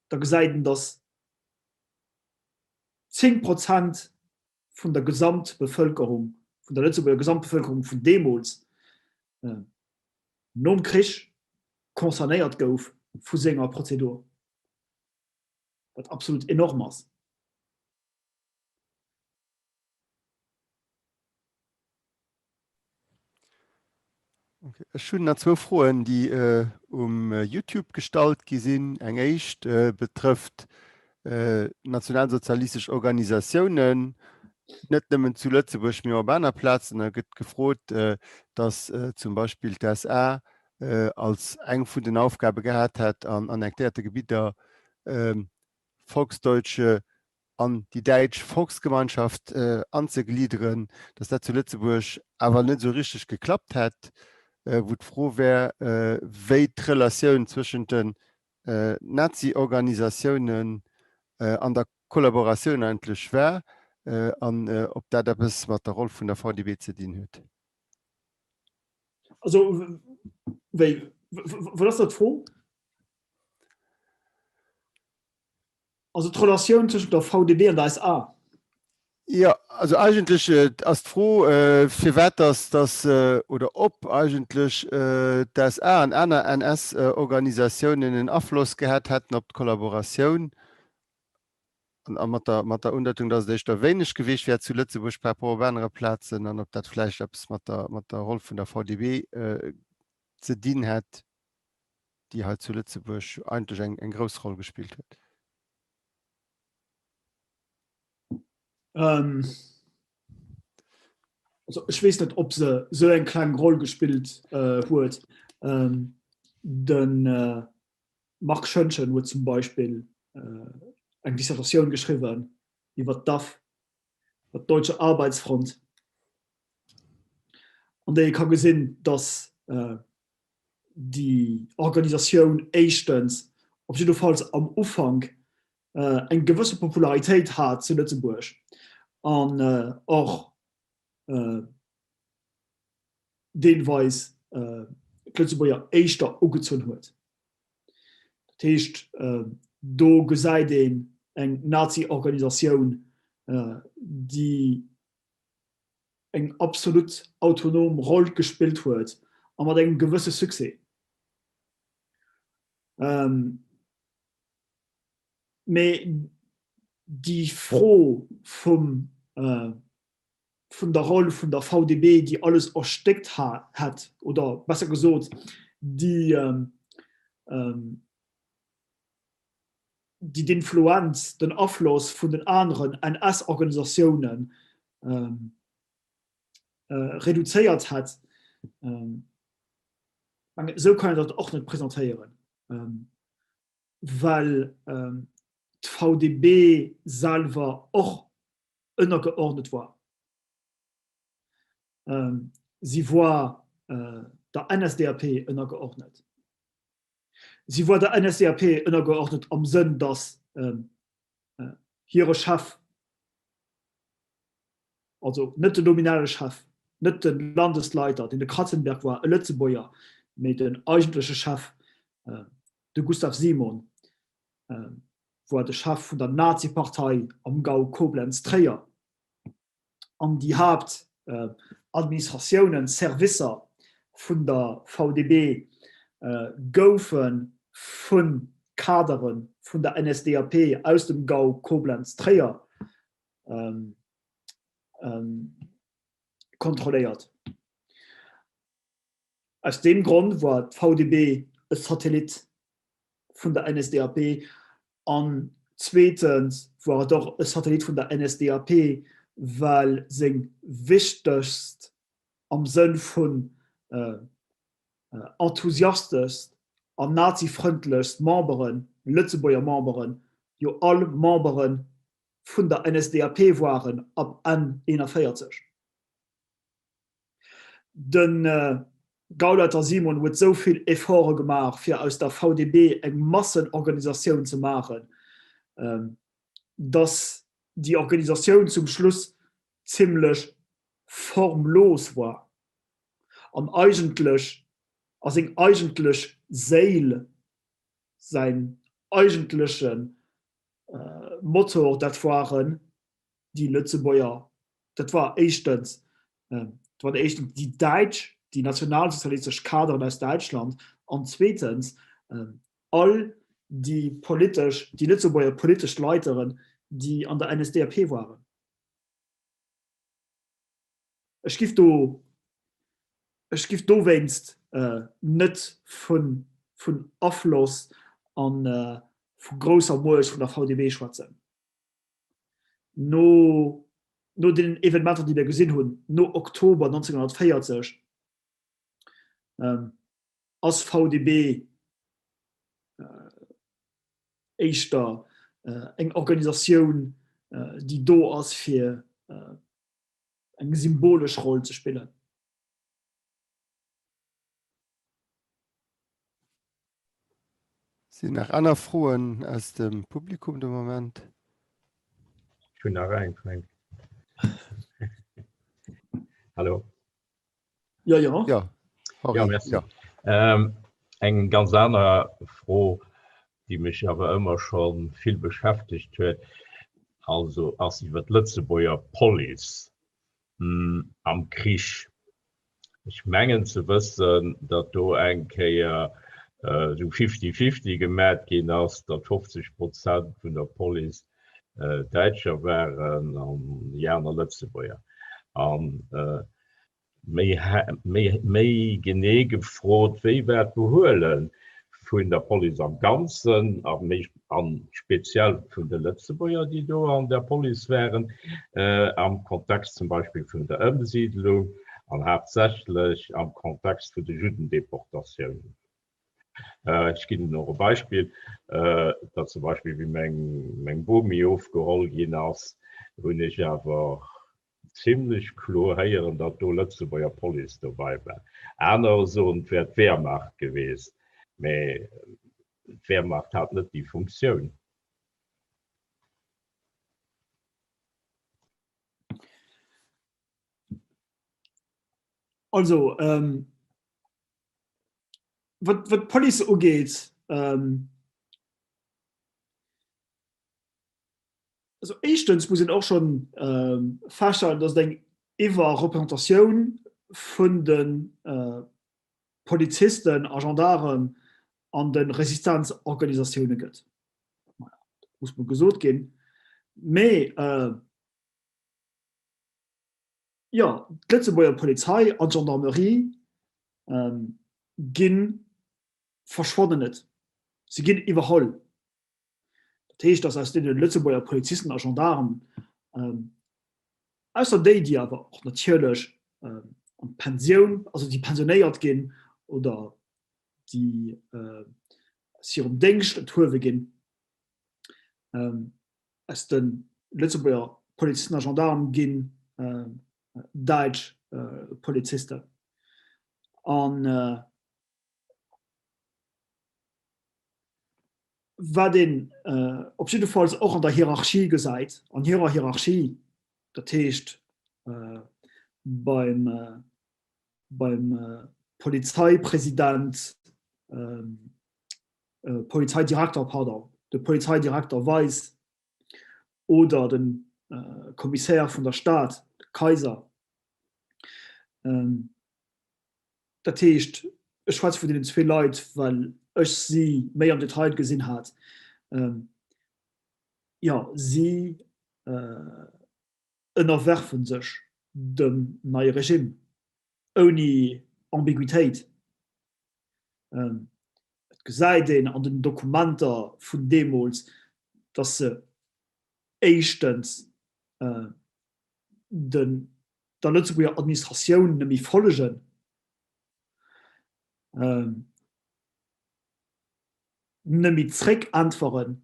da gesäit een, datt 10 Prozent vun der Gesamtbevëlkerung, vun der Lëtzebuerger Gesamtbevëlkerung vun deemools, nom Krich concernéiert gouf vu senger Prozedur. Wat absolut enorm ass. Okay. Ech hunn nach zwou Froen, déi äh, um äh, YouTube gestallt gi sinn. Eng éischt äh, betrëfft äh, nationalsozialistesch Organisatiounen, net nëmmen zu Lëtzebuerg, mee och op aner Plazen. Da gëtt gefrot, äh, dass äh, zum Beispill d'SA als eng vun den Aufgabe gehat hätt, an annektéierte Gebidder Volksdeutsche an déi däitsch Volksgemeinschaft anzegliederen, datt dat zu Lëtzebuerg awer net esou richteg geklappt hätt, wou d'Fro wär, wéi d'Relatioun zwëschent den Nazi-Organisatiounen an der Kollaboratioun eigentlech war an ob dat eppes mat der Roll vun der VDB ze dinn huet. Also wéi, wat ass dat d'Fro? Also d'Relatioun tëschent der VDB an der SA? Jo, also eigentlech ass d'Fro, firwat dass dass oder ob eigentlech d'SA an aner NS-Organisatiounen en Afloss gehat hätten op d'Kollaboratioun A mat der, mat der Undeutung, dass et éischter wéineg gewiescht wär zu Lëtzebuerg par rapport op anere Plazen an ob dat vläicht eppes mat der, mat der Roll vun der VDB ze dinn hätt, déi hei zu Lëtzebuerg eigentlech eng, eng grouss Roll gespillt huet. Also ech weess net, ob se esou eng kleng Roll gespillt huet. Den Marc Schoentgen huet zum Beispill eng Dissertatioun geschriwwen iwwer d'DAF, iwwer d'Deutsche Arbeitsfront, an där ee ka gesinn, datt déi Organisatioun éischtens, op jiddefalls am Ufank. eng gewësse Popularitéit hat zu Lëtzebuerg an och deelweis d'Lëtzebuerger éischter ugezunn huet. Dat heescht, do gesäit een eng Nazi-Organisatioun, déi eng absolut autonom Roll gespillt huet a mat engem gewësse Succès. Mee déi Fro vum vun der Roll vun der VDB, déi alles erstéckt hätt, oder besser gesot, déi déi d'Influenz, den Afloss vun den aneren NS-Organisatioune reduzéiert hätt, esou kann een dat och net presentéieren, well d'VDB selwer och ënnergeordnet war. Si war der NSDAP ënnergeordnet. Si war der NSDAP ënnergeordnet am Sënn, datt hire Chef, also net den nominelle Chef, net de Landesleiter, deen de Kratzenberg war, e Lëtzebuerger, mee den eigentleche Chef, de Gustav Simon, war de Chef vun der Nazipartei am Gau Koblenz-Tréier an déi Haaptadministratiounen, Servicer vun der VDB goufe vu Kadere vun der NSDAP aus dem Gau Koblenz-Tréier kontrolléiert. Aus deem Grond war d'VDB e Satellit vun der NSDAP an zweetens war et och e Satellit vun der NSDAP, well seng wichtegst, am Sënn vun enthusiasteschst an nazifrëndlechst Memberen, Lëtzebuerger Memberen, jo all Membere vun der NSDAP waren ab Enn 41. De Gauleiter Simon huet sou vill Efforte gemaach, fir aus der VDB eng Massenorganisatioun ze maachen, datt déi Organisatioun zum Schluss zimlech formlos war an eigentlech a seng eigentlech Séil, säin eigentleche Motor, dat waren déi Lëtzebuerger, dat war éischtens, dat waren éischtens déi däitsch, déi nationalsozialistesch Kaderen aus Däitschland an zweetens all déi politesch, déi Lëtzebuerger politesch Leiteren, déi an der NSDAP waren. Ech giff do, ech giff dowéinst net vun, vun Afloss a vu grousser Muecht vun der VDB schwätzen. No, no deenen Evenementer, déi mir gesinn hunn, no Oktober 1940, ass VDB éischter eng Organisatioun, déi do ass, fir eng symbolesch Roll ze spillen. Sinn nach aner Froen aus dem Publikum de Moment? Ech hunn nach eng, Fränk. Hallo? Jo, jo. Jo, Henri. Jo, merci. Jo. Eng ganz aner Fro, déi mech awer ëmmer scho vill beschäftegt huet, also ass iwwer d'Lëtzebuerger Police am Krich. Ech mengen ze wëssen, datt do eng Kéier esou fifty-fifty gemat ginn ass, datt 50 Prozent vun der Police Däitscher waren an déi aner Lëtzebuerger. An Méi genee gefrot, wéi war d'Behuele vun der Police am Ganzen a speziell vun de Lëtzebuerger, déi do an der Police waren, am Kontext zum Beispill vun der Ëmsiidlung an haaptsächlech am Kontext vun de Juddendeportatiounen? Ech ginn och e Beispill, datt zum Beispill wéi meng Bomi ofgeholl ginn ass, hunn ech awer zimlech kloer héieren, datt do Lëtzebuerger Police dobei war. Anerer soen, et wär d'Wehrmacht geweest, mä d'Wehrmacht hat net déi Funktioun. Also ähm, wat, wat d'Police ugeet, ähm, also éischtens muss een och schonn ähm, feststellen, datt et eng Iwwerrepresentatioun vun de äh, Polizisten a Gendarmen an de Resistenzorganisatioune gëtt. Voilà, dat muss mol gesot ginn. Mee äh, jo, d'Lëtzebuerger Polizei an d'Gendarmerie ähm, gi verschwannen net, se ginn iwwerholl. Dat heescht, datt aus deene Lëtzebuerger Polizisten a Gendaarmen, ausser déi, déi awer och natierlech an d'Pensioun, also déi pensionéiert ginn oder déi aus hirem Déngscht enthuewe ginn, aus de Lëtzebuerger Polizisten a Gendaarme ginn däitsch Polizisten. An Wat een op jiddefalls och an der Hierarchie gesäit, an hirer Hierarchie, dat heescht beim, beim Polizeipresident, Polizeidirekter, pardon, de Polizeidirekter Weis oder de Kommissär vun der Stad, de Kaiser, Dat heescht, ech schwätze vun deenen zwee Leit, well ech si méi am Detail gesinn hat, jo, si ënnerwerfe sech dem neie Regime ouni Ambiguitéit. Et gesäit een an den Dokumenter vun deemools, datt se éischtens den der Lëtzebuerger Administratioun nëmme follegen, nëmme zréckäntweren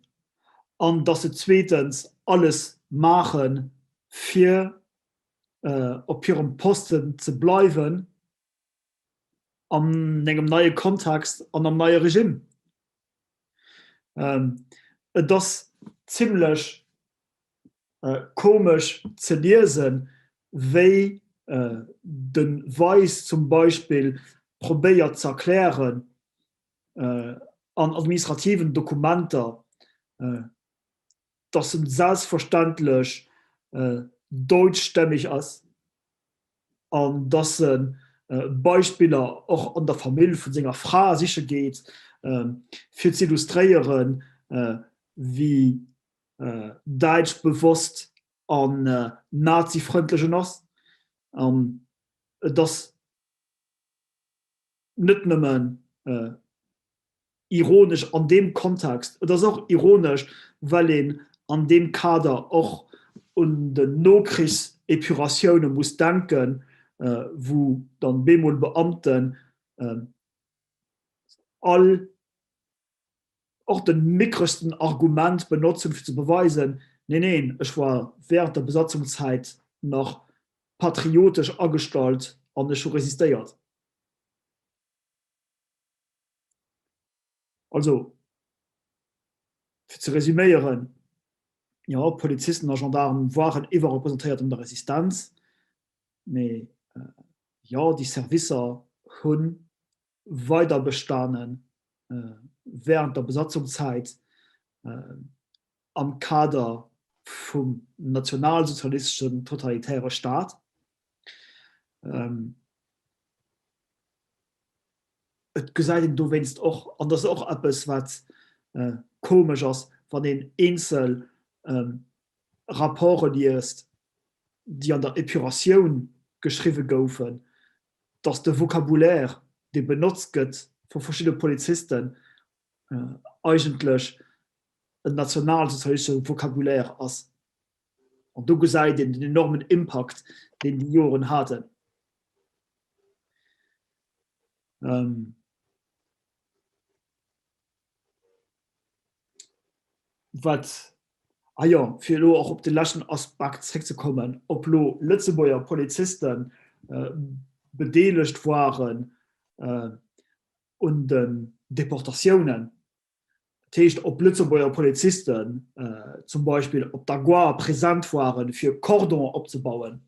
an datt se zweetens alles maachen, fir op hirem Posten ze bleiwen an engem neie Kontext an am neie Regime. Et ass zimlech komesch ze liesen, wéi de Weis zum Beispill probéiert ze erklären an administrativen Dokumenter, dass en selbstverständlech deutschstämmig ass an dass e Beispiller och an der Famill vu senger Fra siche geet, fir ze illustréieren, wéi däitsch bewosst an nazifrëndlech en ass. An et ass net nëmmen ironesch an deem Kontext, et ass och ironesch, well een an deem Kader och un den Nokrichsepuratioune muss denken, wou dann bemol Beamten all och de mickregsten Argument benotzen, fir ze beweisen, Neen, neen, ech war während der Besatzungszäit nach patriotesch agestallt an ech hu resistéiert. Also, fir ze resüméieren, Jo, Polizisten a Gendaarmen waren iwwerrepresentéiert an der Resistenz, mee jo, déi Servicer hu weider bestane während der Besatzungszäit am Kader vum nationalsozialisteschen totalitäre Staat. Et gesäit een dowéinst och, an dat ass och eppes wat komesch ass, wann een eenzel Rapporte liest, déi an der Epuratioun geschriwwe goufen, datt de Vocabulaire, dee benotzt gëtt vu verschidde Polizisten, eigentlech en nationalsozialistesche Vocabulaire ass. An do gesäit een den enormen Impakt, deen déi Joren haten. Wat, ah jo, fir elo och op de leschten Aspekt zréckzekommen, ob elo Lëtzebuerger Poliziste bedeelegt waren un den Deportatiounen, dat heescht ob Lëtzebuerger Polizisten zum Beispill op der Gare present waren, fir Cordon opzebauen.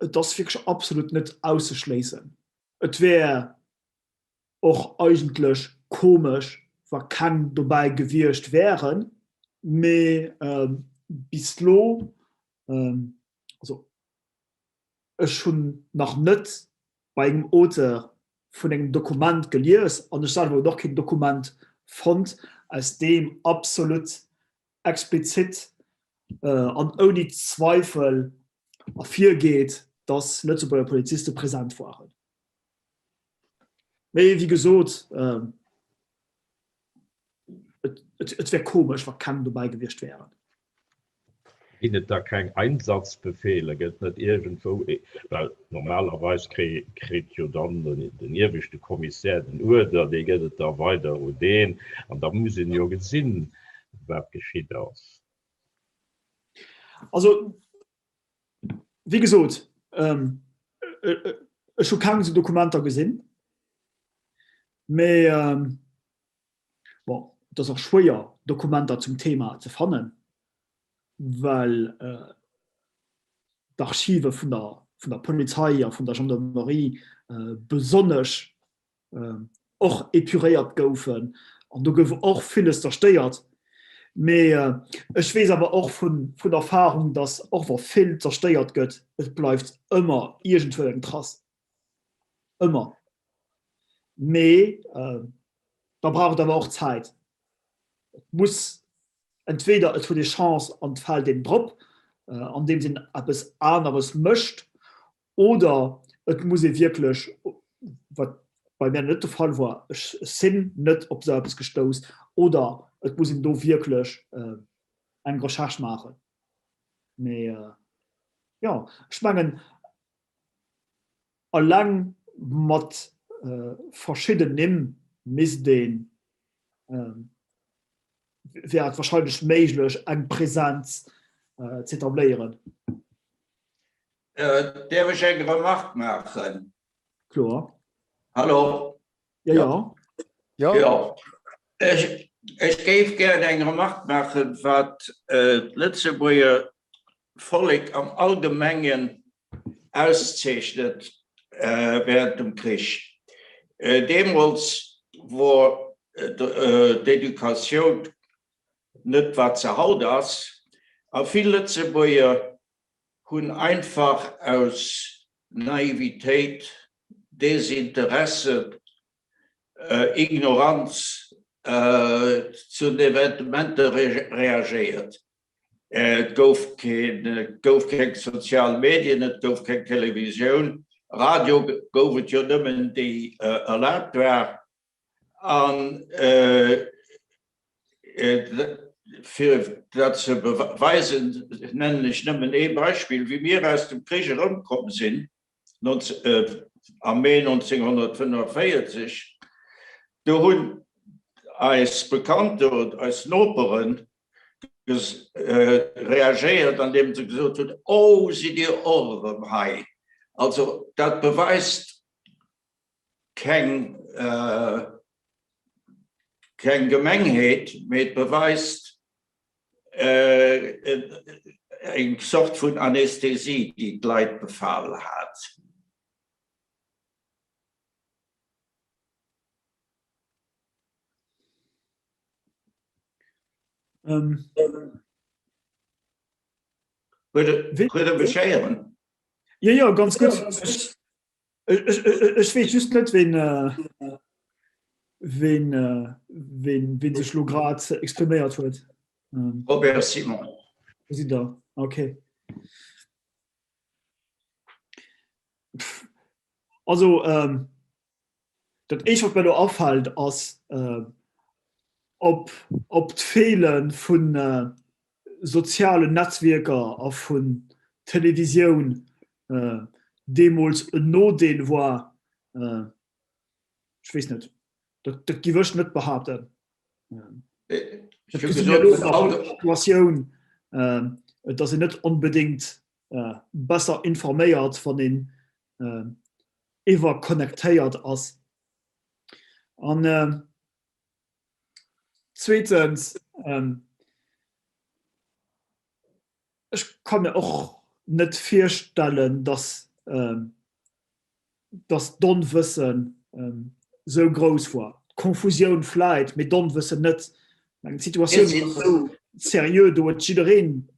Et ass wierklech absolut net auszeschléissen. Et wär och eigentlech komesch, wa keng dobäi gewiescht wären, mee bis lo, also ech hunn nach net bei engem Auteur vun engem Dokument gelies an ech selwer hunn och keen Dokument fonnt, aus deem absolut explizit an ouni Zweifel ervirgeet, dass Lëtzebuerger Poliziste present waren. Mee wéi gesot, et wär komesch, wa keng dobäi gewiescht wären. Ginn et da keng Einsatzbefehle? Gëtt net iergendwou, well normalerweis kritt jo dann den ieweschte Kommissär den Uerder, dee gëtt et da weider u deen, an da muss een jo gesinn, wat geschitt ass. Also, wéi gesot, ech hu keng esou Dokumenter gesinn, mee bon, et ass och schwéier, Dokumenter zum Thema ze fannen, well d'Archive vun der, vun der Polizei a vun der Gendarmerie besonnesch och épuréiert goufen an do gouf och villes zerstéiert. Mee ech weess awer och vun Erfahrung, datt och wa vill zerstéiert gëtt, et bleift ëmmer iergendwou eng Trace. Ëmmer. Mee da brauch et awer och Zäit. Et muss entweder et huet ee Chance an et fält een drop, andeems een eppes aneres mécht, Oder et muss ee wierklech, wat bei mär net de Fall war, ech sinn net op esou eppes gestouss, oder et muss een do wierklech eng Recherche maachen. Mee jo, ech mengen, eleng mat verschidden Nimm misst een, wär et wahrscheinlech méiglech, eng Präsenz z'etabléieren. Däerf ech eng Remarque maachen? Kloer. Hallo? Ja, ja. Ja. Ja. Ech, ech géif gären eng Remarque maachen, wat d'Lëtzebuerger Vollek am Allgemengen auszeechnet während dem Krich. Deemools wor d'Educatioun net wat se haut ass, a vill Lëtzebuerger hunn einfach aus Naivitéit, Desinteresse, Ignoranz zu den Evenementer reagéiert. Et gouf keng sozial Medien, et gouf keng Televisioun, Radio gouf et jo nëmmen déi erlaabt war. An fir dat ze beweisen, nennen ech nëmmen ee Beispill, Wéi mir aus dem Krich erëmkomm sinn, am Mee 1945, do hunn eis Bekannte oder eis Noperen reagéiert, andeem se gesot hunn, Oh, sidd Dir och erëm hei? Also dat beweist, keng keng Gemengheet, mee et beweist eng Zort vun Anästhesie, déi d'Leit befal hat. Huet e mech héieren? Jo, jo, ganz gutt. Ech weess just net, ween, ween, ween, ween sech lo grad expriméiert huet. Robert Simon. Wo sidd Der? Okay. Also, ähm, dat éischt, wat mir elo afält, ass, ob, ob d'Feele vun sozialen Netzwierker a vun Televisioun deemools en Nodeel war. Ech weess net, dat, dat giff ech net behaapten. Dat gesi mir elo an der Situatioun, et ass een net onbedéngt besser informéiert, wann een iwwerconnectéiert ass. An zweetens, ech ka mir och net virstellen, datt. Dass d'Onwëssen esou grouss war. D'Konfusioun vläit, mee d'Onwëssen net. Ech mengen, d'Situatioun war esou seriö, do huet jiddereen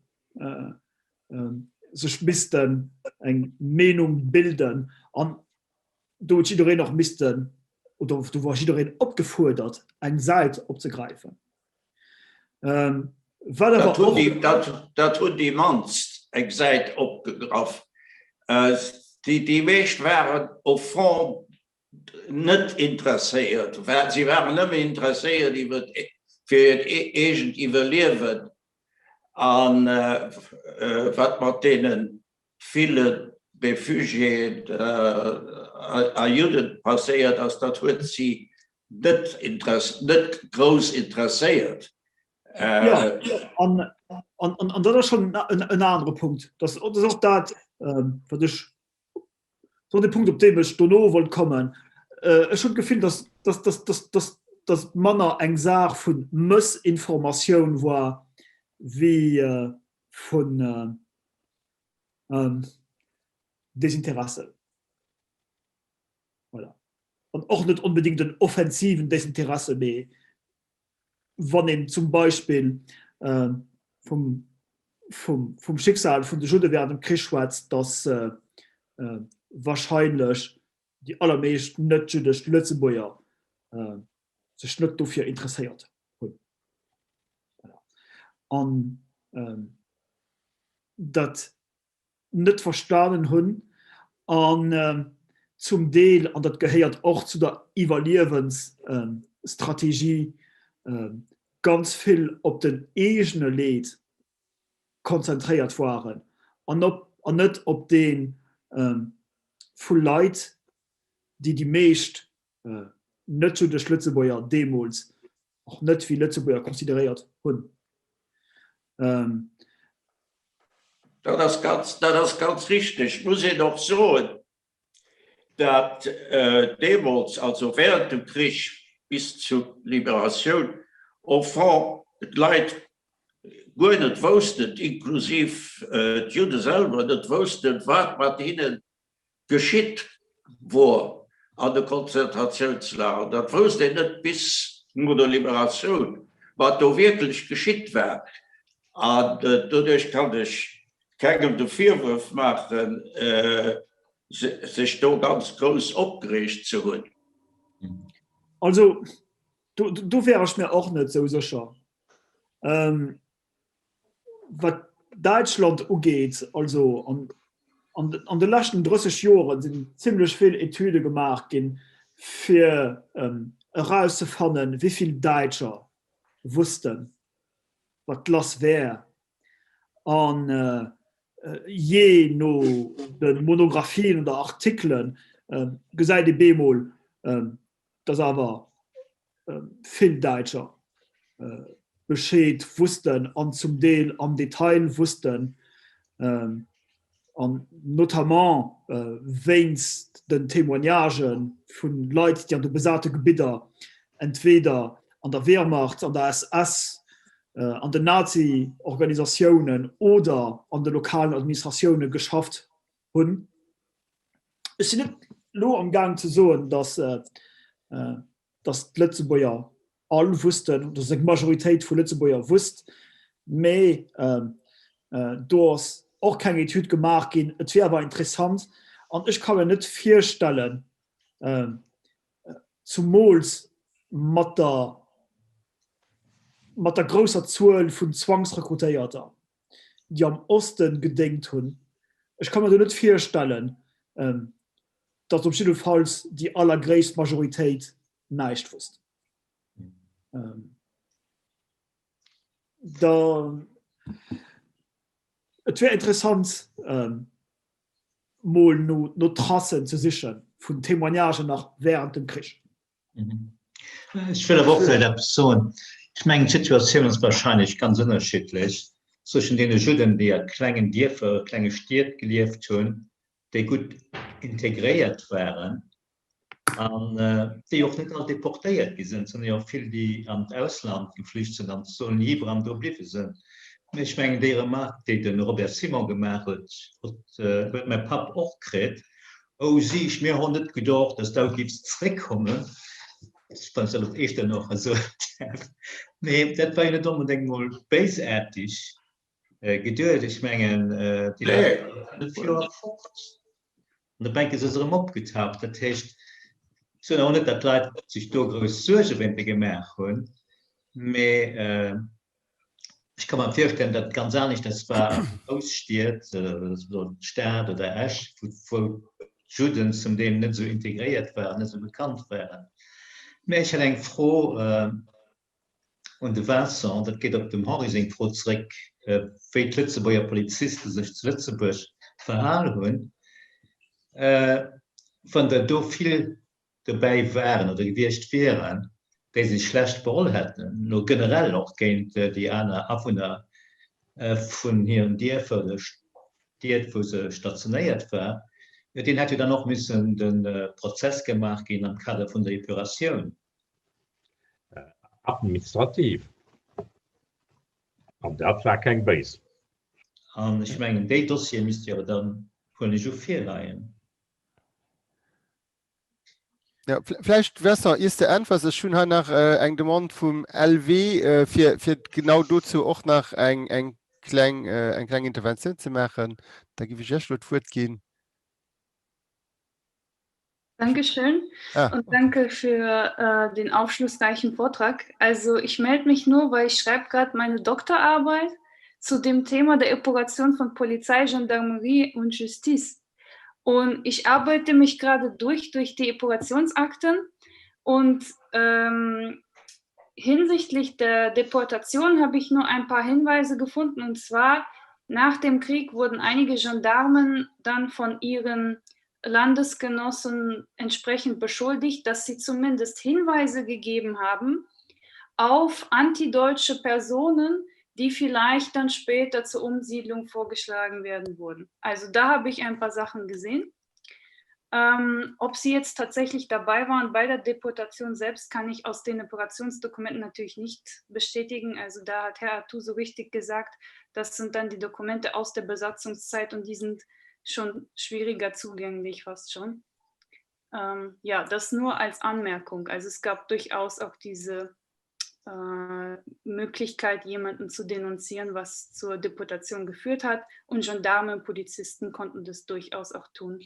sech missten eng Meenung bilden an do huet jiddereen och missten, oder do war jiddereen opgefuerdert, eng Säit opzegräifen. Wat awer och. Dat hunn déi mannst eng Säit opgegraff. Déi meescht waren au fond net interesséiert. Si waren nëmme interesséiert iwwer fir hiert eegent Iwwerliewen a wat mat deene ville Refugiéen a Judden passéiert ass, dat huet si net net grouss interesséiert. Jo, an an dat ass schonn en anere Punkt. Dat ass och dat, wat ech, dat ass de Punkt, op deem ech dono wollt kommen. Ech hunn d'Gefill, datt datt datt datt datt datt et manner eng Saach vu Mëssinformatioun war wéi vun Desinteresse. Voilà. An och net onbedéngt en offensiven Desinteresse, mee wann een zum Beispill vum, vum, vum Schicksal vun de Judde während dem Krich schwätzt, datt wahrscheinlech déi allermeescht net-jüddesch Lëtzebuerger sech net dofir interesséiert hunn. Voilà. An dat net verstanen hunn an zum Deel, an dat gehéiert och zu der Iwwerliewensstrategie, ganz vill op den eegene Leed konzentréiert waren an op an net op dee vu Leit, déi déi meescht net-jüddesch Lëtzebuerger deemools och net wéi Lëtzebuerger consideréiert hunn. Dat ass ganz, dat ass ganz richteg. Muss een och soen, dat deemools, also während dem Krich bis zur Liberatioun, au fond d'Leit guer net woussten, inklusiv d'Judde selwer net woussten, wat mat hinnen geschitt wor an de Konzentratiounslagern. Dat wousst een net bis no der Liberatioun, wat do wierklech geschitt war. An doduerch kann ech kengem de Virwurf maachen, sech do ganz grouss opgereegt ze hunn. Also do wär ech mir och net esou sécher. Wat Däitschland ugeet, also an de leschten 30 Joren sinn zimlech vill Etüde gemaach ginn, fir erauszefannen, wéi vill Däitscher wussten, wat lass wär. An jee no de Monographien oder Artikelen gesäit ee bemol, dass awer vill Däitscher Bescheed wussten an zum Deel am Detail wussten, an notamment wéinst den Témoignagë vu Leit, déi an de besate Gebidder entweder an der Wehrmacht, an der SS, an den Nazi-Organisatiounen oder an de lokalen Administratioune geschafft hunn. Ech sinn net elo am Gaang ze soen, datt datt d'Lëtzebuerger all wussten, datt eng Majoritéit vu Lëtzebuerger wusst, mee do ass och keng Etüd gemaach ginn. Et wier awer interessant an ech ka mir net virstellen, zumools mat der mat der grousser Zuel vun Zwangsrekrutéierter, déi am Oste gedéngt hunn, ech ka mir do net virstellen, datt op jiddefalls déi allergréisst Majoritéit näischt wosst. Da et wär interessant mol no no Tracen ze siche vun Témoignagen nach während dem Krich. Ech wëll awer och vläicht eppes soen. Ech mengen, d'Situatioun ass wahrscheinlech ganz ënnerschiddlech zwëschen deene Judden, déi a klengen Dierfer, klenge Stied gelieft hunn, déi gutt integréiert waren an déi och net all deportéiert gi sinn. Et sinn jo och vill, déi an d'Ausland geflücht sinn an soen Libre an do bliwwe sinn. Ech mengen, déi Remark, déi de Robert Simon gemaach huet, huet mäi Papp och kritt, Oh Sich, mir hon net gedocht, dass dau giffs zréckkommen. Wann ech dat op Eechternoch esou däerf. Mee dat war jo net onbedéngt mol béisaarteg geduet. Ech mengen, déi Leit waren 5 Joer fort an op eng Kéier si se erëm opgetaucht. Dat heescht, ech soen awer net, datt d'Leit sech do grouss Suerge wéinst gemaach hunn, mee ech ka mer virstellen, datt et ganz aneschters war an de Grousstied, Stad oder Esch, wou d'Judden zum Deel net esou integréiert waren, net esou bekannt waren. Mä ech hätt eng Fro un de Vincent, dat geet op dem Henri seng Fro zréck, wéi d'Lëtzebuerger Poliziste sech zu Lëtzebuerg verhal hunn. Wann der do vill dobäi waren oder gewiescht wieren, déi sech schlecht beholl hätten, elo generell och géint déi aner Awunner vun hiren Dierfer oder Stied, wou se stationéiert war, deen hätt jo dann och missen de Prozess gemaach ginn am Kader vun der Epuratioun. Administrativ. An dat war keng béis. An ech mengen, déi Dossiere misste jo awer dann, huelen ech u, virleien. Ja, vläicht Vincent, iers de äntwers, ech hunn hei nach eng Demande vum LW, fir, fir genau dozou och nach eng, eng kleng, eng kleng Interventioun ze maachen. Da géif ech Iech elo d'Wuert ginn. Dankeschön ah. und danke für äh, den aufschlussreichen Vortrag. Also ich melde mich nur, weil ich schreibe gerade meine Doktorarbeit zu dem Thema der Epuration von Polizei, Gendarmerie und Justiz. Und ich arbeite mich gerade durch durch die Epurationsakten und ähm, hinsichtlich der Deportation habe ich nur ein paar Hinweise gefunden und zwar nach dem Krieg wurden einige Gendarmen dann von ihren Landesgenossen entsprechend beschuldigt, dass sie zumindest Hinweise gegeben haben auf antideutsche Personen, die vielleicht dann später zur Umsiedlung vorgeschlagen werden wurden. Also da habe ich ein paar Sachen gesehen. Ähm, ob sie jetzt tatsächlich dabei waren bei der Deportation selbst, kann ich aus den Operationsdokumenten natürlich nicht bestätigen. Also da hat Herr Artu so richtig gesagt, das sind dann die Dokumente aus der Besatzungszeit und die sind schon schwieriger zugänglich fast schon. Ähm, ja, das nur als Anmerkung. Also es gab durchaus auch diese äh, Möglichkeit, jemanden zu denunzieren, was zur Deportation geführt hat. Und Gendarmen und Polizisten konnten das durchaus auch tun.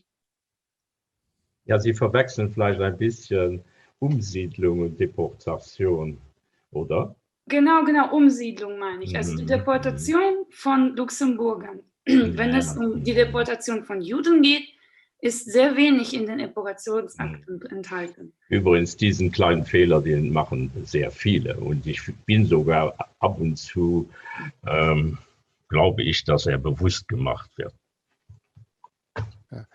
Ja, Sie verwechseln vielleicht ein bisschen Umsiedlung und Deportation, oder? Genau, genau, Umsiedlung meine ich. Also die mhm. Deportation von Luxemburgern. Wenn es um die Deportation von Juden geht, ist sehr wenig in den Epurationsakten mhm. enthalten. Übrigens diesen kleinen Fehler, den machen sehr viele und ich bin sogar ab und zu ähm, glaube ich, dass er bewusst gemacht wird. Ja.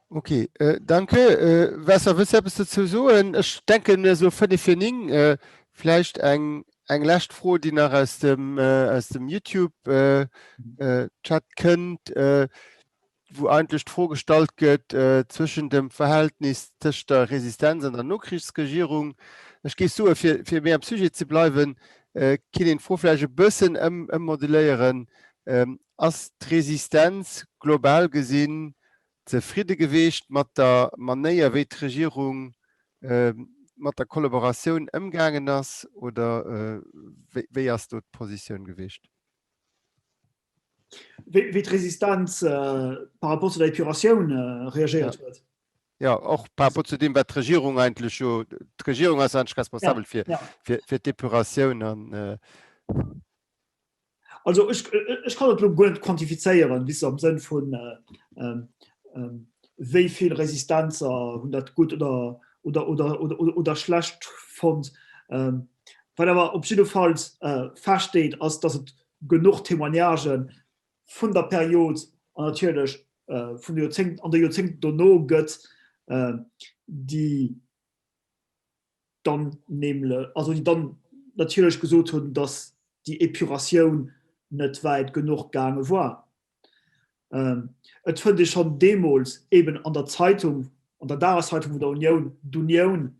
Okay, äh, danke. Äh, Vincent, wëlls du eppes dozou soen? Ech denken mir so 5 fir 9, äh, vläicht eng eng lescht Fro, déi nach aus dem äh, aus dem YouTube äh, äh, Chat kënnt, äh, wou eigentlech d'Fro gestallt gëtt äh, zwëschen dem Verhältnis tëscht der Resistenz an der Nokrichsregierung. Ech géif soe fir fir méi am Sujet ze bleiwen, äh, kinnt een d'Fro vläicht e bëssen ëm ëmmoduléieren. Ähm, Ass d'Resistenz global gesinn zefridde geweecht mat der Manéier wéi d'Regierung mat der Kollaboratioun ëmgaangen ass oder wéi ass do d'Positioun geweecht? Wéi d'Resistenz par rapport zu der Epuratioun reagéiert huet? Jo, och par rapport zu deem wat d'Regierung eigentlech jo, d'Regierung ass eigentlech responsabel fir d'Epuratioun an. Also ech, ech kann et lo guer net quantifizéieren, wis am Sënn vun wéi vill Resistenzer hunn dat gutt oder, oder, oder, oder, oder schlecht fonnt. Wat awer op jiddefalls feststeet, ass, datt et genuch Témoignagen vun der Period an natierlech vun de Joerzéngten, an de Joerzéngten dono gëtt, déi dann nämlech, also déi dann natierlech gesot hunn, datt déi Epuratioun net wäit genuch gaange war. Et fënnt ee schonn deemools eben an der Zeitung, an der Dageszeitung vun der Unioun, d'Unioun,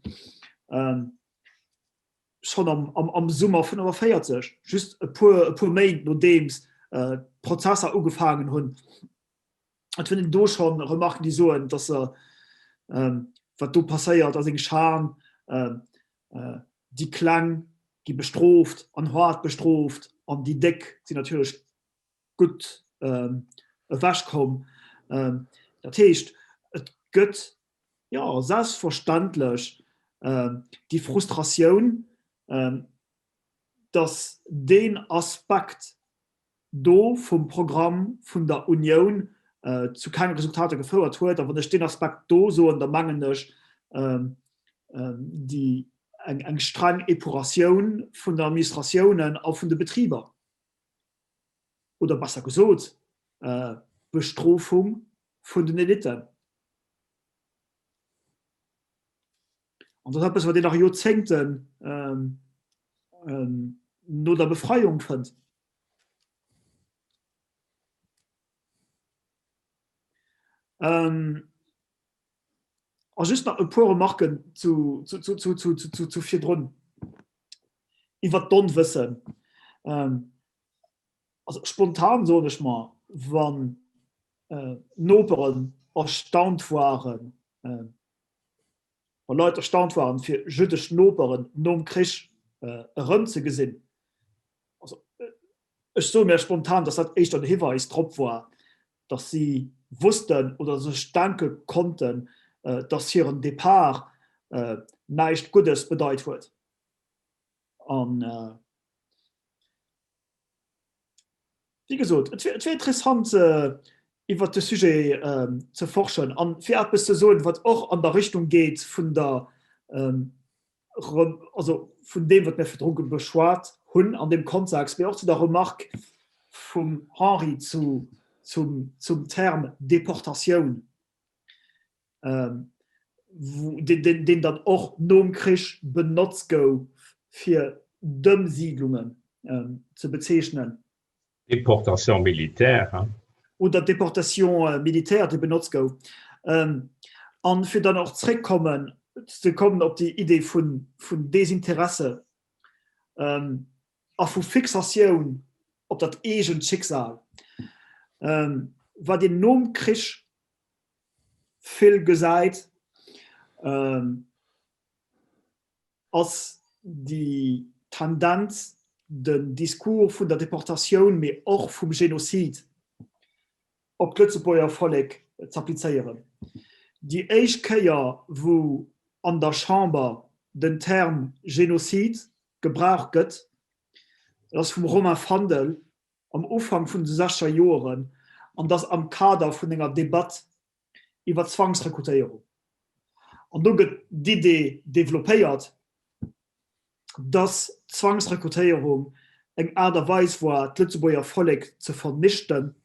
Schonn am, am, am Summer 45, just e puer, e puer Méint nodeems d'Prozesser ugefaangen hunn. Et fënnt een do schonn Remarken, déi soen, dass se, wat do passéiert, ass eng Schan, déi Kleng gi bestrooft an haart bestrooft an déi Déck sinn natierlech gutt ewechkomm. Dat heescht, et gëtt, jo, selbstverständlech déi Frustratioun, dass deen Aspekt do vum Programm vun der Unioun zu kenge Resultater gefouert huet. A wann ech deen Aspekt do soen, da mengen ech déi eng streng Epuratioun vun der Administratiounen a vun de Betriber, oder besser gesot, d'Bestrofung vun den Elitten. An dat ass eppes, wat een nach Joerzéngten no der Befreiung fënnt. A just nach e puer Remarken zu, zu, zu, zu, zu, zu, zu virdrun iwwert d'Onwëssen. Also spontan soen ech mer, wann Noperen erstaunt waren, wa Leit erstaunt waren, fir jüddesch Noperen nom Krich erëmzegesinn, also ech soe mir spontan, datt dat éischter en Hiweis drop war, datt si wussten oder sech denke konnten, datt hiren Depart näischt Guddes bedeit huet. An wéi gesot, et wier interessant iwwert de Sujet ze forschen an fir eppes ze soen, wat och an der Richtung geet vun der, also vun deem, wat mir virdru beschwat hunn an deem Kontext, mee och zu der Remarque vum Henri zu, zum, zum Term Deportatioun. deen dann och nom Krich benotzt gouf, fir d'Ëmsiidlungen ze bezeechnen. Déportation militaire, hein? Oder d'Déportation militaire, déi benotzt gouf. An fir dann och zréckkommen ze kommen op déi Idee vun Desinteresse a vu Fixatioun op dat eegent Schicksal, wat een nom Krich vill gesäit, ass déi Tendenz, den Discours vun der Deportatioun, mee och vum Genozid op d'Lëtzebuerger Vollek z'applizéieren. Déi éischt Kéier, wou an der Chamber den Term Genozid gebraucht gëtt, dat ass vum Romain Fandel am Ufank vun de sechzeger Joeren, an dass am Kader vun enger Debatt iwwer Zwangsrekrutéierung. An do gëtt d'Idee developpéiert, dass d'Zwangsrekrutéierung eng Aart a Weis war, d'Lëtzebuerger Vollek ze vernichten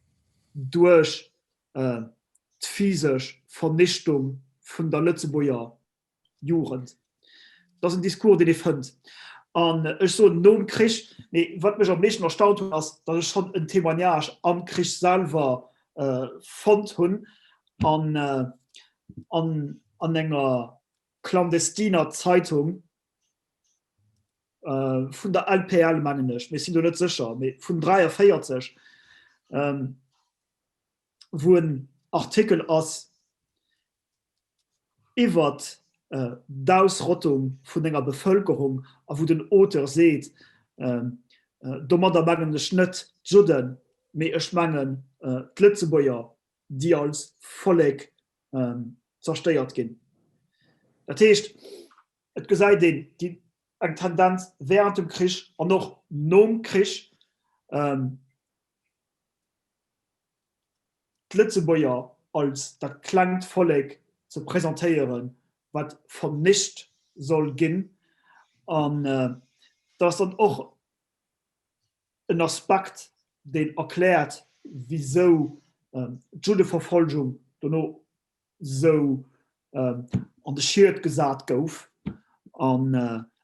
duerch d'physesch Vernichtung vun der Lëtzebuerger Jugend. Dat ass en Discours, deen ee fënnt. An ech soen nom Krich, mee wat mech am meeschten erstaunt huet, ass, datt ech schonn en Témoignage am Krich selwer fonnt hunn an an enger clandestiner Zeitung vun der LPL, mengen ech, mee ech sinn do net sécher, mee vun 43, wou en Artikel ass iwwert d'Ausrottung vun enger Bevëlkerung a wou den Auteur seet, domadder mengen ech net d'Judden, mee ech mengen d'Lëtzebuerger, déi als Vollek zerstéiert ginn. Dat heescht, et gesäit een déi eng Tendenz während dem Krich an och nom Krich, d'Lëtzebuerger als dat klengt Vollek ze presentéieren, wat vernicht soll ginn. An dat ass dann och en Aspekt, deen erkläert, wisou d'Juddeverfolgung dono sou an de Schiet gesat gouf an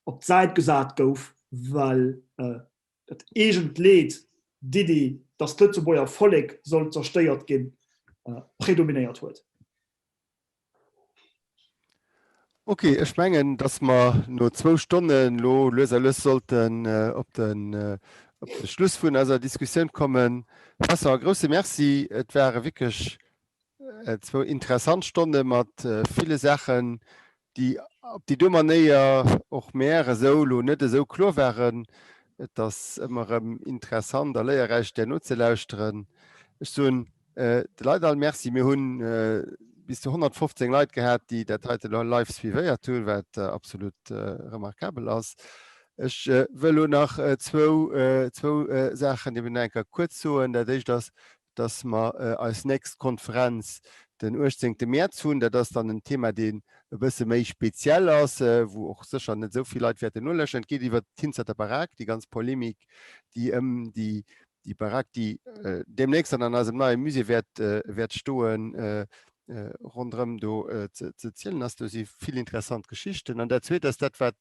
op d'Säit gesat gouf, well Dat eegent Leed, d'Iddi, datt d'Lëtzebuerger Vollek soll zerstéiert ginn, predominéiert huet. Ok, ech mengen, dass mer no zwou Stonnen elo lues a lues sollten op de Schluss vun eiser Diskussioun kommen. Vincent, e grousse Merci. Et ware wierklech zwou interessant Stonne mat ville Saachen, déi op déi do Manéier och mär esou elo net esou kloer waren. Et ass ëmmer erëm interessant a léierräich, där nozelauschteren. Ech soen de Leit all Merci. Mir hu bis zu 115 Leit gehat, déi dat heite elo live suivéiert hunn, wat absolut remarkabel ass. Ech wëll elo nach zwou Saachen eben nach eng Kéier kuerz soen. Dat éischt ass, dass mer eis nächst Konferenz den 18. Mäerz hunn. Dat ass dann en Thema, deen e bësse méi speziell ass, wou och sécher net esou vill Leit wäerten nolauscheren. Et geet iwwert d'Hinzerter Barack, déi ganz Polemik, déi ëm déi Barack, déi deemnächst dann an eisem neie Musée wäert, wäert stoen, ronderëm do ze zielen ass. Do si vill interessant Geschichten. An dat Zweet ass dat, wat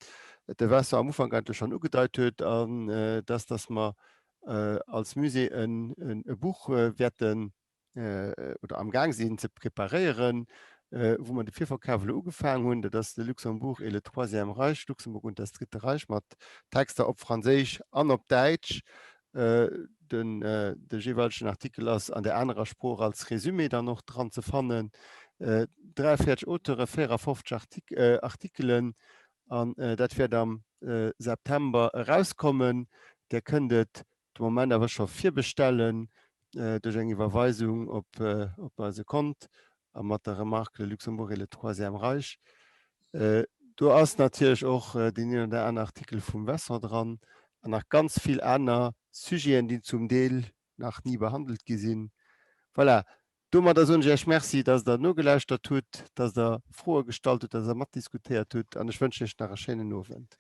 de Vincent am Ufank eigentlech schonn ugedeit huet, an dass, dass mer als Musée e Buch wäerten oder am Gaang sinn ze preparéieren, wou mer de Virverkaf elo ugefaang hunn. Dat ass Le Luxembourg et le Troisième Reich, Luxemburg und das Dritte Reich mat Texter op Franséisch an op Däitsch. Den de jeeweilegen Artikel ass an der anerer Sprooch als Résumé dann och dran ze fannen. 43 Auteure, 54 Artikelen An dat wäert am September erauskommen. Där kënnt et de Moment awer scho virbestellen duerch eng Iwwerweisung op eise Kont a mat der Remarque Le Luxembourg et le Troisième Reich. Do ass natierlech och deen een oder aner Artikel vum Vincent dran an nach ganz vill aner Sujeten, déi zum Deel nach ni behandelt gi sinn. Voilà, Domadder soen ech Iech Merci, dass Der nogelauschtert hutt, dass Der Froe gestallt hutt, dass Der matdiskutéiert hutt an ech wënschen Iech nach e schéinen Owend.